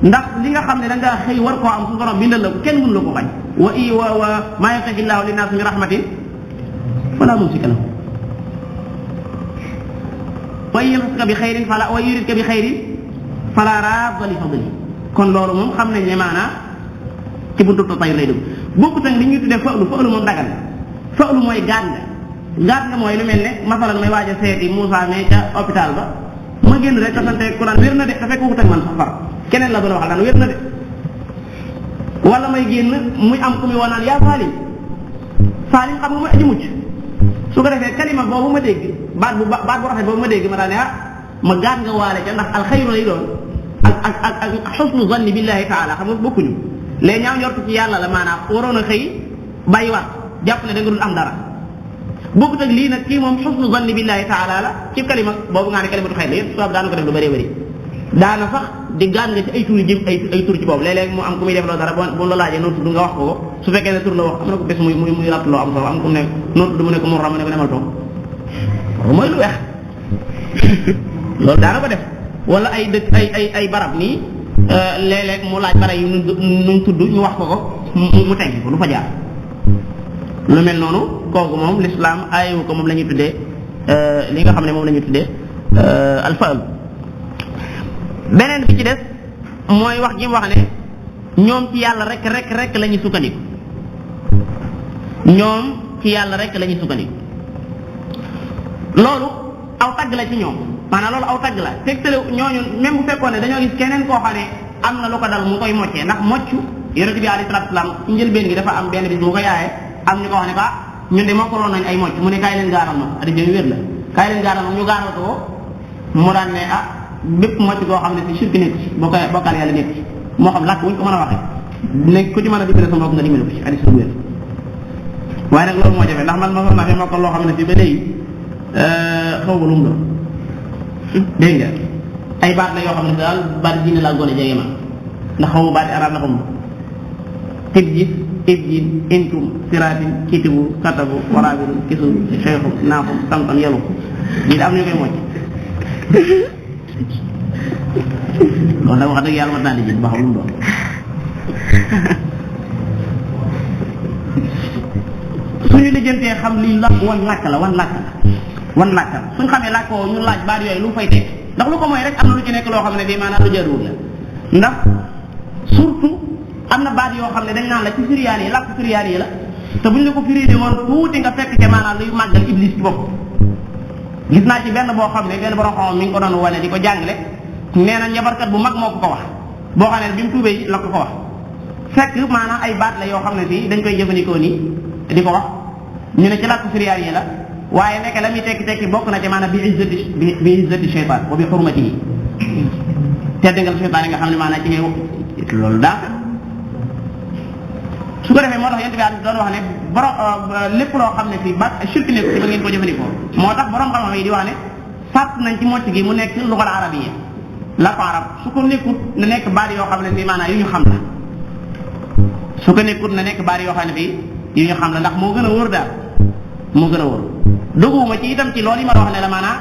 ndax li nga xam ne da nga xëy war koo am su borom bindal la ko kenn mënu la ko bañ wa maa yaftahi llahu linnaas min rahmatin fala mumsika lahu wa yuridka bi xayrin fala raadda li fadli kon loolu moom xam nañ ne maanaa ci buntu tatayur lay dugg bokkut ak li ñuy tuddee fa'lu moom dagan fa'lu mooy gaan nga mooy lu mel ne masalan may waaj a seeti Moussa mais ca hôpital ba ma génn rek tasante ku naan wér na de te fekk waxut ak man sax far keneen la doon waxal daan wér na de wala may génn muy am ku muy woo naan yaa Salim xam nga mooy aji mucc su ko defee kalima boobu ma dégg baat bu rafet boobu ma dégg ma daal ne ma gaan nga waale ca ndax alxayru lay doon ak xusnu zanni billahi taala xam nga bokkuñu léegi ñaaw njortu ci yàlla la maanaam waroon a xëy bàyyiwaat jàpp ne da nga dul am dara bokkut ak lii nag kii moom xusnu zanni billahi taala la ci kalima boobu nga ne kalimatu xayr la yëpp soob daana ko def lu bëree bëri daana sax di gaan nga ci ay tur yi jëm ay tur ci boobu léeg-léeg mu am ku muy def loo dara bu la laajee noonu tudd nga wax ko su fekkee ne tur la wax am na ko bés muy ratt loo am solo am ku ne noonu tudd mu ne ko mu ram ne ko demal toog mooy lu weex loolu daana ko def wala ay dëkk ay barab nii léeg-léeg mu laaj bara yu nuñ tudd ñu wax ko mu tegg ko du fa jaar lu mel noonu kooku moom l'islam aayewu ko moom la ñuy tuddee li nga xam ne moom la ñuy tuddee alfaal beneen bi ci des mooy wax ji mu wax ne ñoom ci yàlla rek la ñuy sukkandiku ñoom ci yàlla rek la ñuy sukkandiku loolu aw tagg la ci ñoom maanaam loolu aw tagg la tegtale ñooñu même bu fekkoon ne dañoo gis keneen koo xam ne am na lu ko dal mu koy moccee ndax mocc yonent bi alayhi salaatu salaam ci njëlbéen gi dafa am benn bis mu ko yaaye am ñu ko wax ne ba ñun de mokkaloon nañ ay mocc mu ne kaay leen gaaral ma adi jëmi wér la kaay leen gaaral ma ñu gaaral ko mu daan ne bépp mocc goo xam ne ci shirk nekk ci bokkaal yàlla nekk ci moo xam làkk wuñ ko mën a waxee ne ku ci mën a dimbale sa mbokk nga dimbale ko ci hadis bu wér waaye nag loolu moo jafe ndax man ma soxna fi mokkal loo xam ne fi ba léegi xaw ma lu mu doon dégg nga ay baat la yoo xam ne daal baat diine laa gone jege ma ndax xaw ma baati arab la xam tibjis ibjin intum siratin kitibu katabu warabirun kisu xeexu naafum samsam yelu lii da am ñu koy mocc loolu nag wax dëgg yàlla mat naa di jël ba xam lu mu doon suñu lijjantee xam lii wan làkk la suñ xamee làkk woo ñu laaj baat yooyu lu mu fay teg ndax lu ko mooy rek am na lu ci nekk loo xam ne bii maanaam lu jaruur la ndax surtout am na baat yoo xam ne dañ naan la ci siriyaan yi làkk siriyaan yi la te buñ la ko firi woon tuuti nga fekk ke maanaam luy màggal iblis ci bopp gis naa ci benn boo xam ne benn borom xam mi ngi ko doon wane di ko jàngale nee na njabarkat bu mag moo ko wax boo xam ne bi mu tuubee la ko wax fekk maanaam ay baat la yoo xam ne fii dañ koy jëfandikoo nii di ko wax ñu ne ci làkk siriyaan yi la waaye nekk la muy tekki bokk na ci maanaam bi izzati shaytaan wa bi hurmatihi teddangal shaytaan yi nga xam ne maanaam ci ngay loolu daa su ko defee moo tax yent bi doon wax ne borom lépp loo xam ne fii ba shirk nekk ci ba ngeen ko jëfandikoo moo tax borom xam-xam yi di wax ne sàtt nañ ci mocc gi mu nekk lugal arabiyya la ko arab su ko nekkut na nekk baat yoo xam ne fii maanaam yu ñu xam la su ko nekkut na nekk baat yoo xam ne fii yu ñu xam la ndax moo gën a wóor daal moo gën a wóor duguma ci itam ci loolu yi ma wax ne la maanaam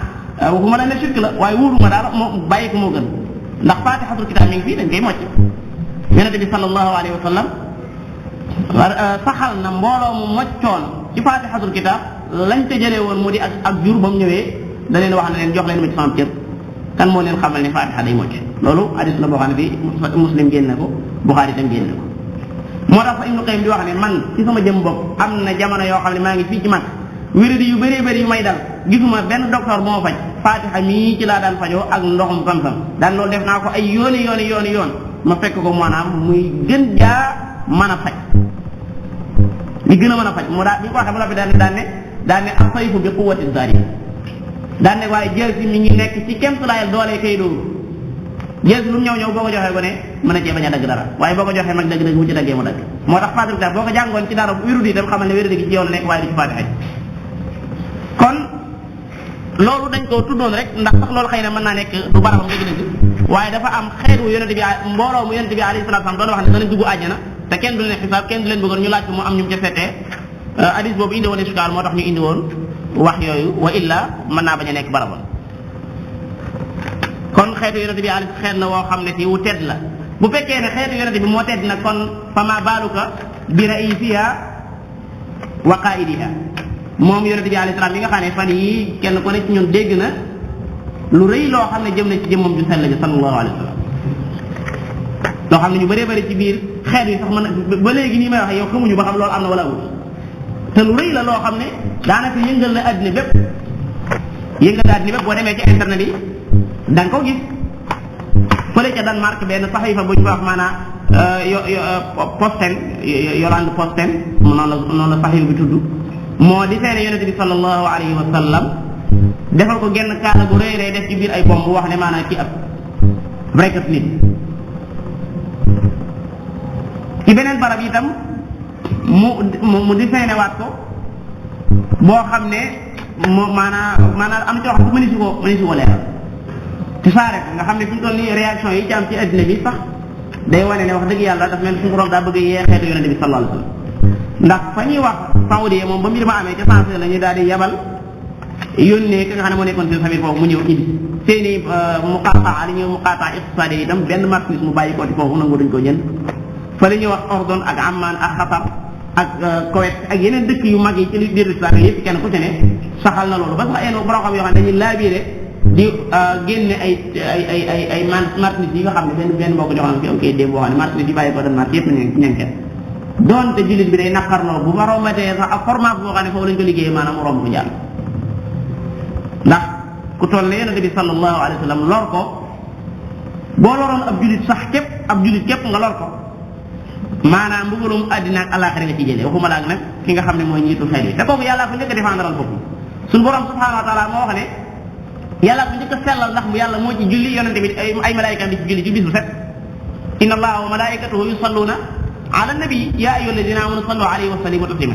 waxuma la ne shirk la waaye wóoruma daal moo bàyyi ko moo gën ndax fatihatul kitab mi ngi fii dañ koy mocc yonente bi sallallahu alayhi wa sallam saxal na mbooloo mu moccoon ci fatihatul kitab lañ te jëlee woon mu di ak jur ba mu ñëwee da leen wax ne leen jox leen ma ci sama cër kan moo leen xamal ne fatiha day mocc loolu hadis la boo xam ne bi muslim génne ko buxaari itam génne ko moo tax fa Ibnu Qayyim di wax ne man ci sama jëm bopp am na jamono yoo xam ne maa ngi fii ci mag wéradi yu bëree bëri yu may dal gisuma benn docteur bu ma faj fatiha mii ci laa daan fajoo ak ndoxum sam-sam daan loolu def naa ko ay yoon ma fekk ko maanaam muy gën jaa mën a faj li gën a mën a faj mu daal bi ñu ko waxee ba noppi daan ne as-sayfu bi quwwati zaria daan ne waaye jël si mi ngi nekk ci kemtulaayal doole kay dóoru jël si lu mu ñëw boo ko joxee ko ne mën a cee bañ a dagg dara waaye boo ko joxee mag dëgg-dëgg bu ci daggee mu dagg moo tax fatiha kitab boo ko jàngoon ci dara wérudi itam xamal ne wérudi gi ci yow la nekk waaye du ci fatiha kon loolu dañ ko tuddoon rek ndax sax loolu xëy na mën naa nekk du barabam dëgg-dëgg waaye dafa am xeetu yonente bi mbooloo mu yonente bi alayhi salaatu salaam doon wax ne danañ dugg àjjana te kenn du leen xisaab kenn du leen bëggoon ñu laaj ko mu am ñu ca fettee hadis boobu indi woon iskaal moo tax ñu indi woon wax yooyu wa illa mën naa bañ a nekk barabam kon xeetu yonente bi alayhi xeet na woo xam ne fii wu tedd la bu fekkee ne xeetu yonente bi moo tedd nag kon fa ma baaluka bi raisiha wa qaidiha moom yonente bi alayhi salaam yi nga xam ne fan yi kenn ku ne ci ñun dégg na lu rëy loo xam ne jëm na ci jëmmam ju sell ji sallallahu alayhi wa sallam loo xam ne ñu bëree bëri ci biir xeet yi sax man ba léegi nii may wax yow xamuñu ba xam loolu am na wala amul te lu rëy la loo xam ne daanaka yëngal na àddina bépp boo demee ci internet yi da nga ko gis fële ca Danemark benn saxiifa bu ñu wax maanaam Posten Yolande Posten noonu la saxiifa bi tudd moo di seene yonente bi sallallahu alayhi wa sallam defal ko genn kaala bu rëy rëy def ci biir ay bomb wax ne maanaam ci ab breakup nit ci beneen barab itam mu di seene waat ko boo xam ne maanaam am na ci wax bu mëni si ko leeral ci saare nga xam ne fi mu toll nii réaction yi ci am ci addina bi sax day wane ne wax dëgg yàlla daf mel suñu borom daa bëgg yee xeetu yonente bi sallallahu alayhi wa sallam ndax fa ñuy wax saoudien moom ba mbir ma amee ca sensé la ñu daal di yabal yónnee ki nga xam ne moo nekkoon seen famille foofu mu ñëw indi seeni muqataa li ñuy muqataa iqtisaadi yi itam benn marchandise mu bàyyi ko ci foofu nangu duñ ko jënd fa li ñuy wax Ordon ak Amman ak Qatar ak Koweït ak yeneen dëkk yu mag yi ci biir islam yëpp kenn ku ci ne saxal na loolu ba sax ay borom xam yoo xam ne dañuy laabiire di génne ay marchandise yi nga xam ne benn moo ko joxoon fi am kay démb boo xam ne marchandise yi bàyyi ko Danemark yëpp ñenke doonte jullit bi day naqarloo bu ma rombatee sax ak format boo xam ne foofu lañ ko liggéeyee maanaam mu romb ko jàll ndax ku toll ne yonente bi sallallahu alayhi wa sallam lor ko boo loroon ab jullit sax képp nga lor ko maanaam mbugalum àddina ak àllaaxira nga ci jëlee waxuma laak nag ki nga xam ne mooy njiitu xel yi te kooku yàllaa ko njëkk a défendral boppam suñu borom subhanahu wa taala moo wax ne yàllaa ko njëkk a sellal ndax yàlla moo ci julli yonente bi ay malaayikaam di ci julli ci bis bu set inna allaha wa malaikatahu yusalluna ala nabi ya ayyuha alladina amanu sallu alayhi wa sallimu taslima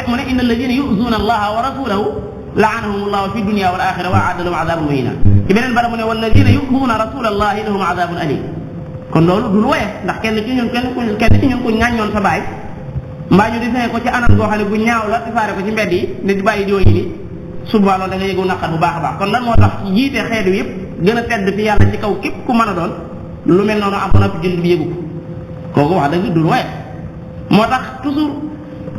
mu ne inna alladina yu'zuna allaha wa rasulahu la'anahum allahu fi dunya wal axira wa a'adda lahum adabun muhina ci beneen bara mu ne walladina yu'zuna rasulallahi lahum adabun alim kon loolu du lu woye ndax kenn ci ñun ku ñàññoon sa baay mbaa ñu di fee ko ci anam goo xam ne bu ñaaw la tasaare ko ci mbedd yi ne di bàyyi diwo yi ni suba loolu da nga yëgu naqar bu baax a baax kon lan moo tax jiite xeetu yëpp gën a tedd fi yàlla ci kaw képp ku mën a doon lu mel noonu am ko noppi jullit bi yëgu ko kooku wax dëgg du lu woye moo tax toujours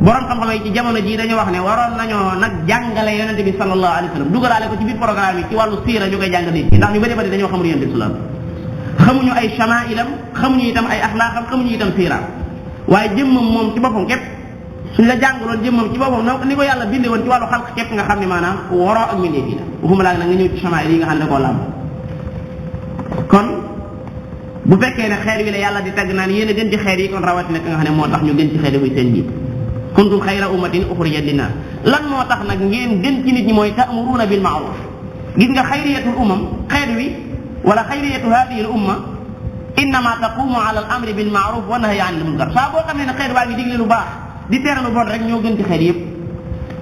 borom xam-xam yi ci jamono jii dañoo wax ne waroon nañoo nag jàngale yonente bi sallallahu alayhi wa sallam dugalaale ko ci biir programme yi ci wàllu siira ñu koy jàng nit ñi ndax ñu bëri bëri dañoo xamul yonente bi sallallahu xamuñu ay chamailam xamuñu itam ay axlaaqam xamuñu itam siiraam waaye jëmmam moom ci boppam képp suñ la jàngaloon jëmmam ci boppam ni ko yàlla bindee woon ci wàllu xalq képp nga xam ne maanaam waroo ak mbindeef yi la waxuma laa nag nga ñëw ci chamail yi nga xam ne koo làmb kon bu fekkee ne xeer wi la yàlla di tagg naan yéen a gën ci xeer yi kon rawatina ki nga xam ne moo tax ñu gën ci xeer yi muy seen jiit kuntum xayra ummatin uxrijat linnaas lan moo tax nag ngeen gën ci nit ñi mooy ta'muruuna bil ma'ruf gis nga xayriyatul umam xeer wi wala xayriyatu hadihi al umma innama taqumu ala al amri bil ma'ruf wa nahyi anil munkar saa boo xam ne xeer baa ngi digle lu baax di tere lu bon rek ñoo gën ci xeer yëpp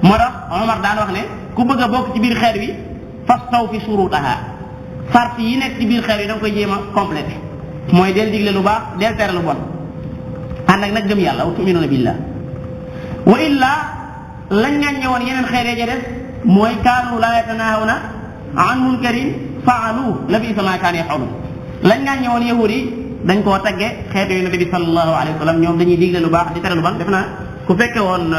moo tax Omar daan wax ne ku bëgg a bokk ci biir xeer wi fastawfi shurutaha sart yi nekk ci biir xeer wi da nga koy jéem a complété mooy del digle lu baax del tere lu bon ànd ak nag gëm yàlla wa tu'minuuna billah wa illa lañ ñàññe woon yeneen xeer ya des mooy kaanu la yatanahawna an munkarin faalu la bi sama kaan yaxawlu lañ ñàññe woon yahud yi dañ koo tagge xeetu yonente bi sallallahu alayhi wa sallam ñoom dañuy digle lu baax di tere lu bon def naa ku fekke woon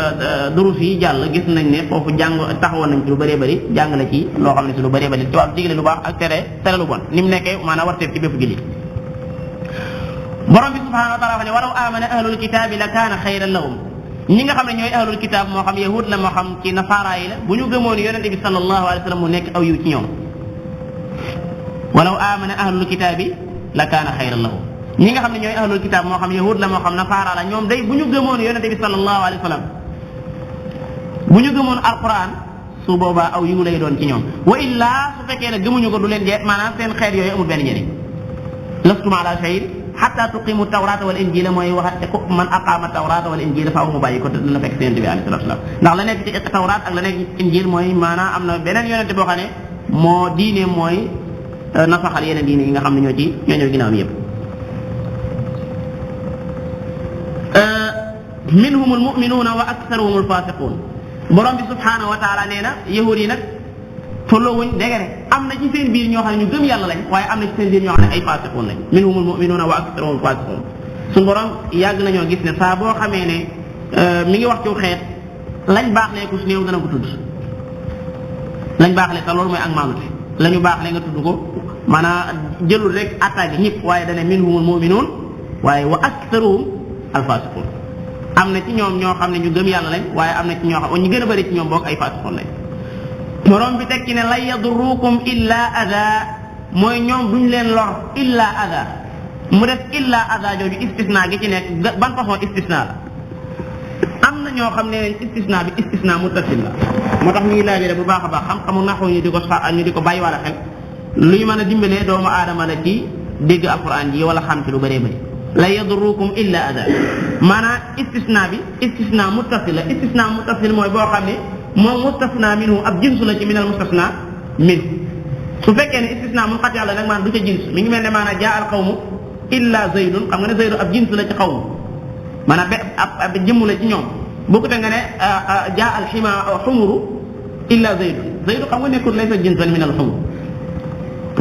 durus yi jàll gis nañ ne foofu jàng taxawoon nañ ci lu bëree bëri jàng la ci loo xam ne si lu bëree bëri ci wàllu digle lu baax ak tere lu bon ni mu nekkee maanaam warteef ci bépp jullit borom bi subhanahu wa taala wax ne walaw amana ahlul kitaabi la kaana xayran lahum ñi nga xam ne ñooy ahlul kitaab moo xam yahud la moo xam ci nasaara yi la bu ñu gëmoon yonente bi sallallahu alayhi wa sallam mu nekk aw yiw ci ñoom walaw amana ahlul kitaabi la kaana xayran lahum ñi nga xam ne ñooy ahlul kitaab moo xam yahud la moo xam nasaara la ñoom day bu ñu gëmoon yonente bi sallallahu alayhi wa sallam bu ñu gëmoon alquran su boobaa aw yiw lay doon ci ñoom wa illaa su fekkee ne gëmuñu ko du leen jeex maanaam seen xeet yooyu amul benn njëriñ lastum ala shay'in hatta tuqimu tawrata wal injila mooy waxat ko man aqama tawrata wal injila faaw mu bàyyi ko te dina fekk si yonente bi alayhi salatu wasalam ndax la nekk ci tawrat ak la nekk ci injil mooy maanaam am na beneen yonente boo xam ne moo diine mooy nasaxal yeneen diine yi nga xam ne ñoo ñëw ginnaaw mi yëpp minhum almuminuuna wa aktharuhum alfasiqun borom bi subhanahu wa taala nee na yahud yi nag tolloowuñ dégg ne am na ci seen biir ñoo xam ne ñu gëm yàlla lañ waaye am na ci seen biir ñoo xam ne ay fasiqun lañ minhum almuminuuna wa aktharuhum alfasiqun suñu borom yàgg nañoo gis ne saa boo xamee ne mi ngi wax ci xeet lañ baax lee ku si néew dana ko tudd lañ baax le te loolu mooy ak maanute la ñu baax le nga tudd ko maanaam jëlul rek attaque ñëpp waaye dana minhumul muminuun waaye wa aktharuhum alfasiqun am na ci ñoom ñoo xam ne ñu gëm yàlla lañ waaye am na ci ñoo xam ñu gën a bëri ci ñoom bokk ay fasiqun lañ borom bi tekki ne lan yadurrukum illa ada mooy ñoom duñ leen lor illa ada mu def illa ada jooju istisna gi ci nekk ban façon istisna la am na ñoo xam ne istisna bi istisna muttasil la moo tax ñu ngi laaj bu baax a baax xam-xamu naxu ñu di ko bàyyi wala xel luy mën a dimbalee doomu aadama la ci dégg alquran ji wala xam ci lu bëree bëri la yadurrukum illa ada maanaam istisna bi istisna muttasil la istisna muttasil mooy boo xam ne moom mustasna minhu ab jinsu la ci minal mustasna minhu su fekkee ne istisna munqati la nag maanaam du ca jins mi ngi mel ne maanaam jaa al qawmu illa zaydun xam nga ne zaydu ab jins la ci qawmu maanaam ab jëmm la ci ñoom bokkute nga ne jaa al xumuru illa zaydu xam nga nekkul laysa jinsan min al xumur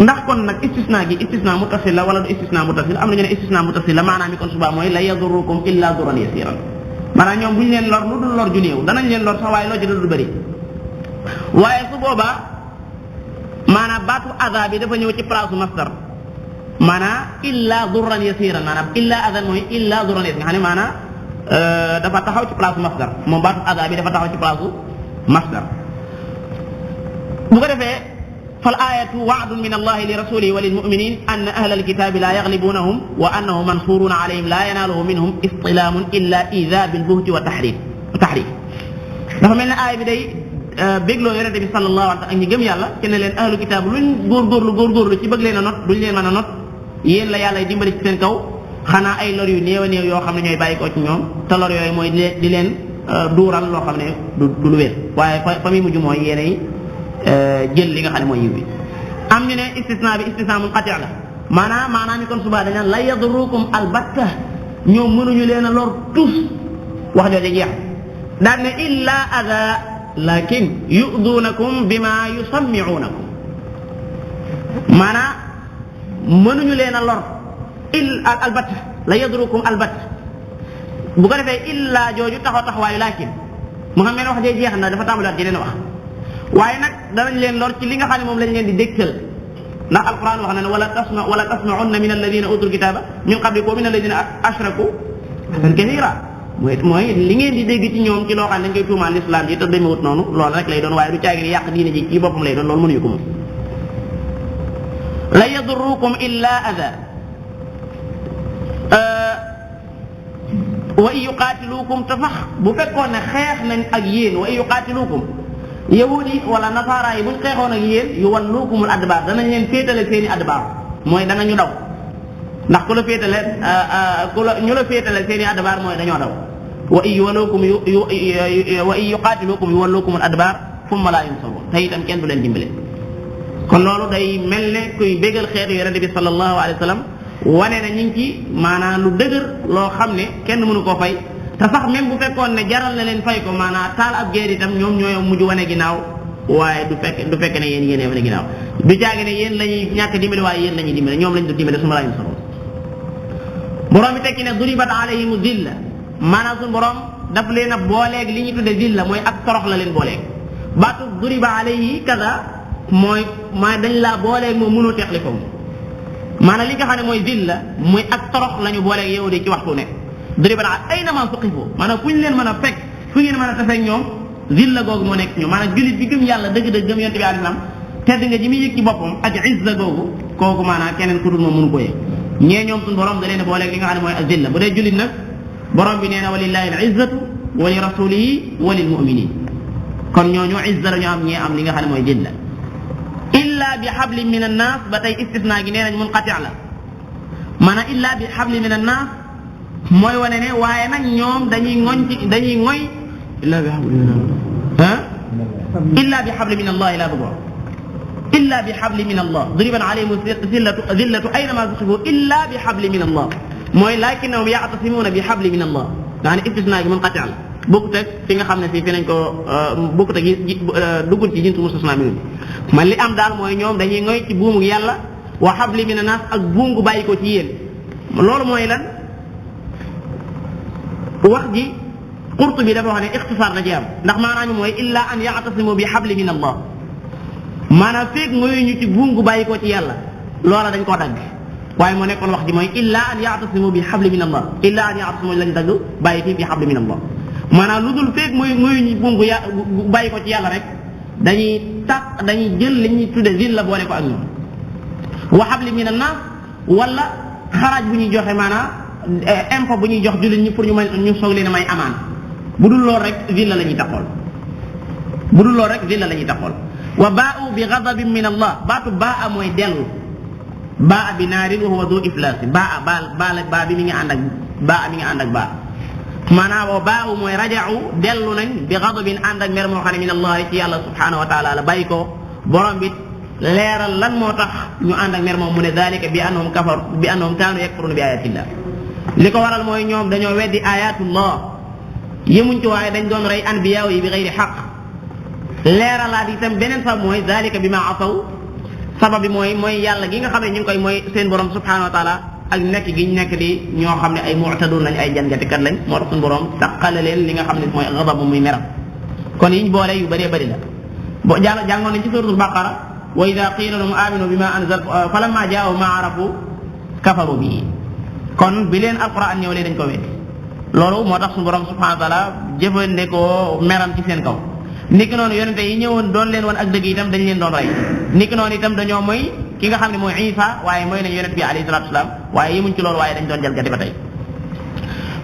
ndax kon nag istisna gi istisna muttasil la wala du istisna muttasil am na ñu ne istisna muttasil la maanaam mi kon subaa mooy la yadurukum illa duran yasiran maanaam ñoom bu ñu leen lor lu dul lor ju néew danañ leen lor sax waaye loo ci du bëri waaye su boobaa maanaam baatu ada bi dafa ñëw ci place masdar maanaam illa duran yasiran maanaam illa adan mooy illa duran yasiran nga xam ne maanaam dafa taxaw ci place masdar moom baatu ada bi dafa taxaw ci place masdar bu ko defee fal ayatu wa'dun min allahi li rasulihi wa lil mu'minin anna ahla alkitabi la yaglibunahum wa annahum mansuruna alayhim la yanaluhu minhum istilamun illa idha bil buhti wa tahrif dafa mel ne aaya bi day bégloo yonente bi sallallahu alayhi wa sallam ak ñi gëm yàlla ci ne leen ahlu kitaab luñ góorgóorlu ci bëgg leen a not duñ leen mën a not yéen la yàlla dimbali ci seen kaw xanaa ay lor yu néew a néew yoo xam ne ñooy bàyyi ko ci ñoom te lor yooyu mooy di leen duural loo xam ne du lu wér waaye fa muy mujj mooy yéenay jël li nga xam ne mooy yiw bi am ñu ne istisna bi istisna munqati la maanaam mi kon subaa dañ naan la yadrukum albatta ñoom mënuñu leen a lor tous wax jooju jeex daan ne illa ada lakin yu'dunakum bima yusammi'unakum maanaam mënuñu leen a lor albatta la yadrukum albatta bu ko defee illa jooju taxawaayu lakin mu xam ne wax jee jeex na dafa tàmbaliwaat jeneen wax waaye nag danañ leen lor ci li nga xam ne moom lañ leen di dégtal ndax alquran wax na ne wala tasma'unna min alladina utul kitaba min qablikum wa min alladina ashraku kathira mooy li ngeen di dégg ci ñoom ci loo xam ne dañ koy tuumaan l'islam ji te demewut noonu loolu rek lay doon waaye du caagi ne yàq diine ji ci boppam lay doon loolu mënuñu ko moom la yadurrukum illa ada wa in yuqaatilukum te sax bu fekkoon ne xeex nañ ak yéen wa in yuqaatilukum yahudi yi wala nasaara yi buñ xeexoon ak yéen yu wallukumul adbaar danañ leen féetale seeni adbaar mooy danañu daw ndax ku la féetale ñu la féetale seeni adbaar mooy dañoo daw wa in yuwallukum wa in yuqaatilukum yu wallukumul adbaar thumma laa yunsaruun te itam kenn du leen dimbale kon loolu day mel ne kuy bégal xeetu yonente bi sallallahu alayhi wa sallam wane na ñu ngi ci maanaam lu dëgër loo xam ne kenn mënu koo fay te sax même bu fekkoon ne jaral na leen fay ko maanaam taal ab guerre itam ñoom ñooy mujj wane ginnaaw waaye du fekk ne yéen yéenee wane ginnaaw du jaage ne yéen la ñuy ñàkk dimbali waaye yéen la ñuy dimbali ñoom lañ du dimbali su ma laa ñu soroon borom bi tekki ne duribat alayhimu zilla maanaam suñu borom daf leen a booleeg li ñuy tudde zilla mooy ak torox la leen booleeg baatu duriba alayhi kaza mooy dañ laa booleeg moom mënoo teqli ko maanaam li nga xam ne mooy zilla muy ak torox la ñu booleeg yow de ci waxtu nekk duriban aynama suqifu maanaam fu ñu leen mën a fekk fu ngeen mën a tafeeg ñoom zilla googu moo nekk ñoom maanaam jullit bi gëm yàlla dëgg-dëgg gëm yonent bi alayhi salaam tedd nga ji muy yëg ci boppam ak izza googu kooku maanaam keneen ku dul moom mënu ko yëg ñee ñoom suñu borom da leen a booleeg li nga xam ne mooy azilla bu dee jullit nag borom bi nee na walillahi al izzatu wa li rasulihi wa lil mu'minin kon ñooñu izza la ñu am ñee am li nga xam ne mooy zilla illa bi hablin min annas ba tey istisna gi nee nañ munqati la maanaam illa bi hablin min annas mooy wane ne waaye nag ñoom dañuy ngoy illa bi hablin min Allah illa bi hablin min Allah la bëgg illa bi hablin min Allah duriban alayhim zillatu aynama suqifu illa bi hablin min Allah mooy lakinnahum ya'tasimuna bi hablin min Allah nga xam ne istisna gi munqati la bokkut ak fi nga xam ne fii fi nañ ko bokkut ak duggul ci jinsu mustasna minhu man li am daal mooy ñoom dañuy ngoy ci buumu yàlla wa habli min an-nas ak buum gu bàyyi ko ci yéen loolu mooy lan wax ji Qurtubi dafa wax ne ixtisaar da ci am ndax maanaam mooy illa an ya'tasimu bi habli min Allah maanaam feeg ngoyu ñu ci buum gu bàyyi ko ci yàlla loola dañ koo dagg waaye moo nekkoon wax ji mooy illa an ya'tasimu bi habli min Allah illa an ya'tasimu lañ dagg bàyyi fii bi habli min Allah maanaam lu dul feeg muy bungu bàyyi ko ci yàlla rek dañuy jël li ñuy tudde zilla boole ko ak ñoom wa habli min an-nas wala xaraaj bu ñuy joxe maanaam impôt bu ñuy jox jullit ñi pour ñu soog leen a may amaan bu dul loolu rek zilla la ñuy taxool wa baa'u bi ghadabin min Allah baatu baa mooy dellu baa bi naarin wa huwa du iflaas baa bi mi ngi ànd ak baa maanaam wa baa'u mooy raja'u dellu nañ bi ghadabin ànd ak mer moo xam ne min Allah ci yàlla subhanahu wa taala la bàyyi ko borom bi leeral lan moo tax ñu ànd ak mer moom mu ne dalika bi annahum kaanu yakfuruna bi ayatillah li ko waral mooy ñoom dañoo weddi ayatullah yemuñ ci waaye dañ doon rey anbiyaaw yi bi ghayri haqq leeralaat itam beneen sabab mooy dalika bi ma asaw sabab bi mooy yàlla gi nga xam ne ñu ngi koy mooy seen borom subhanahu wa taala ak nekk gi ñu nekk di ñoo xam ne ay mu'tadun lañ ay jangatikat lañ moo tax suñu borom taqale leen li nga xam ne mooy ghadab muy meram kon yiñ boole yu bëree bëri la bo jàngoon nañ ci suratul baqara wa ida qila lahum aminu bima anzal falamma jaa'u ma arafu kafaru bihi kon bi leen alquran ñëw lee dañ ko weddi loolu moo tax suñu borom subhanahu wa taala jëfandikoo meram ci seen kaw niki noonu yonente yi ñëwoon doon leen woon ak dëgg itam dañ leen doon rey niki noonu itam dañoo mooy ki nga xam ne mooy Isa waaye mooy nañ yonent bi alayhi salatu wasalaam waaye yemuñ ci loolu waaye dañ doon jalgati ba tey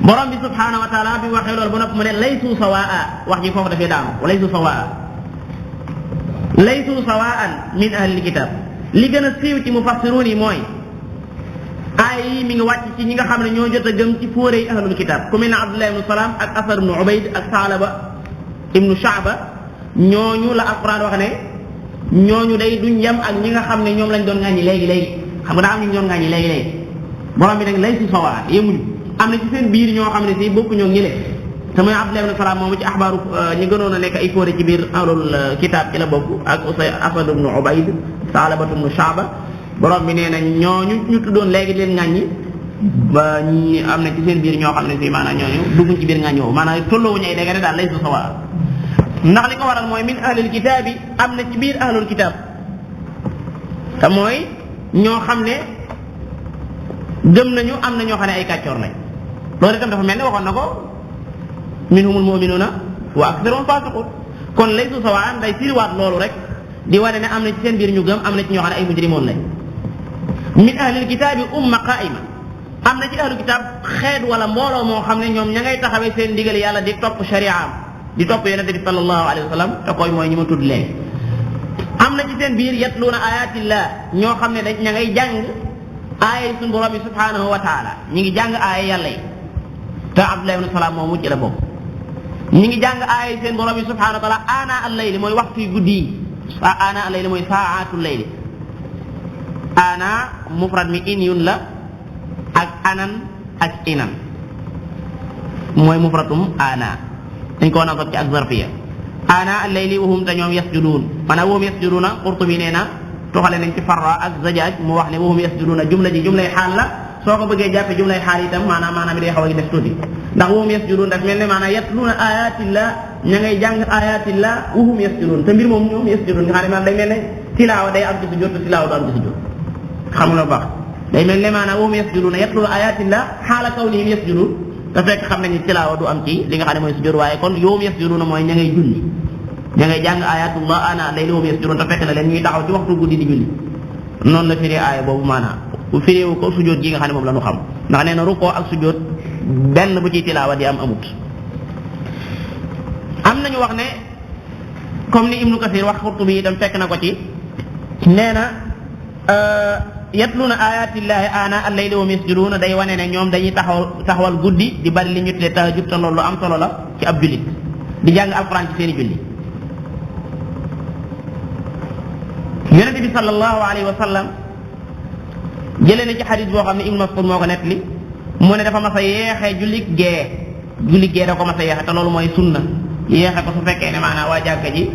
borom bi subhanahu wa taala bi waxee loolu ba nopp mu ne laysu sawaa wax ji foofu dafee daanu laysu sawaan min ahlil kitab li gën a siiw ci mufassiruun yi mooy aay yi mi ngi wàcc ci ñi nga xam ne ñoo jot a gëm ci fóore yi ahlul kitab ku mel ne Abdullah ibnu Salaam ak Asar ibnu Ubayd ak Saalaba ibnu Shaaba ñooñu la alquran wax ne ñooñu day duñ yem ak ñi nga xam ne ñoom lañ doon ŋàññi léegi xam nga daa am ñu doon ŋàññi léegi borom bi nag laysu sawaa yemuñu am na ci seen biir ñoo xam ne si bokku ñoo ñële te mooy Abdullah ibn Salaam moomu ci axbaaru ñi gënoon a nekk ay fóore ci biir ahlul kitaab ci la bokk ak Asad ibn Ubayd Saalabatu ibn Shaaba borom bi nee na ñooñu ñu tuddoon léegi leen ŋàññi ba ñi am na ci seen biir ñoo xam ne si maanaam ñooñu dugguñ ci biir ŋàññi woowu maanaam tolloowuñu ay dégg daal laysu sawaa ndax li ko waral mooy min ahlul kitaab yi am na ci biir ahlul kitaab te mooy ñoo xam ne gëm nañu am na ñoo xam ne ay kàccoor lañ loolu itam dafa mel ne waxoon na ko minhumul mu'minuna wa aktharuhum fasiqun kon laysu sawaan day firiwaat loolu rek di wane ne am na ci seen biir ñu gëm am na ci ñoo xam ne ay mujrimoon lañ min ahlil kitaabi umma qaa'ima am na ci ahlul kitaab xeet wala mbooloo moo xam ne ñoom ña ngay taxawee seen ndigal yàlla di topp shari'am di topp yonente bi sallallahu alayhi wa sallam te koy mooy ñi ma tudd léegi am na ci seen biir yatluuna ayatillah ñoo xam ne dañ ña ngay jàng aaya yi suñu borom bi subhanahu wa taala ñi ngi jàng aaya yàlla yi te Abdullah ibn Salaam moomu ci la bokk ñi ngi jàng aaya yi seen borom bi subhanahu wa taala ana al-layli mooy waxtu yu guddi yi ana al-layli mooy saatul layli ana mufrad mi in yun la ak anan ak inan mooy mufradum ana dañ koo nasab ci ak zarfiya ana al-layli wa hum te ñoom yasjuduun maanaam wa hum yasjuduuna Qurtubi nee na toxale nañ ci Farra ak Zajaaj mu wax ne wa hum yasjuduuna jumla ji jumlay xaal la soo ko bëggee jàppe jumlay xaal itam maanaam bi day xaw a def tuuti ndax wa hum yasjuduun daf mel ne maanaam yatluuna ayatillah ña ngay jàng ayatillah wa hum yasjuduun te mbir moom ñoom yasjuduun nga xam ne maanaam day mel ne tilaawa day am ci sujjóot te tilaawa du am ci sujjóot xam nga baax day mel ne maanaam wa hum yasjuduuna yatluuna ayatillah xaala kawnihim yasjuduun te fekk xam nañu tilaawa du am ci li nga xam ne mooy sujjóot waaye kon yow yasjuduuna mooy ña ngay julli ña ngay jàng ayatullah ana layli hum yasjuduun te fekk na leen ñuy taxaw ci waxtu guddi di julli noonu la firee aaya boobu maanaam firéewu ko sujjóot gi nga xam ne moom la ñu xam ndax nee na rukkoo ak sujjóot benn bu ciy tilaawa di am amut am nañu wax ne comme ni Ibnu Kasir wax Qurtubi itam fekk na ko ci nee na yatluuna ayatillahi ana al-layli hum yasjuduuna day wane ne ñoom dañuy taxawal guddi di bari li ñu tuddee tahajjud te loolu lu am solo la ci ab jullit di jàng alquran ci seeni julli yonente bi sallallahu alayhi wa sallam jëlee na ci xadis boo xam ne Ibnu Mas'ud moo ko nettali mu ne dafa mas a yeexee julli gee da ko mas a yeexe te loolu mooy sunna yeexe ko su fekkee ne maanaam waa jàkka ji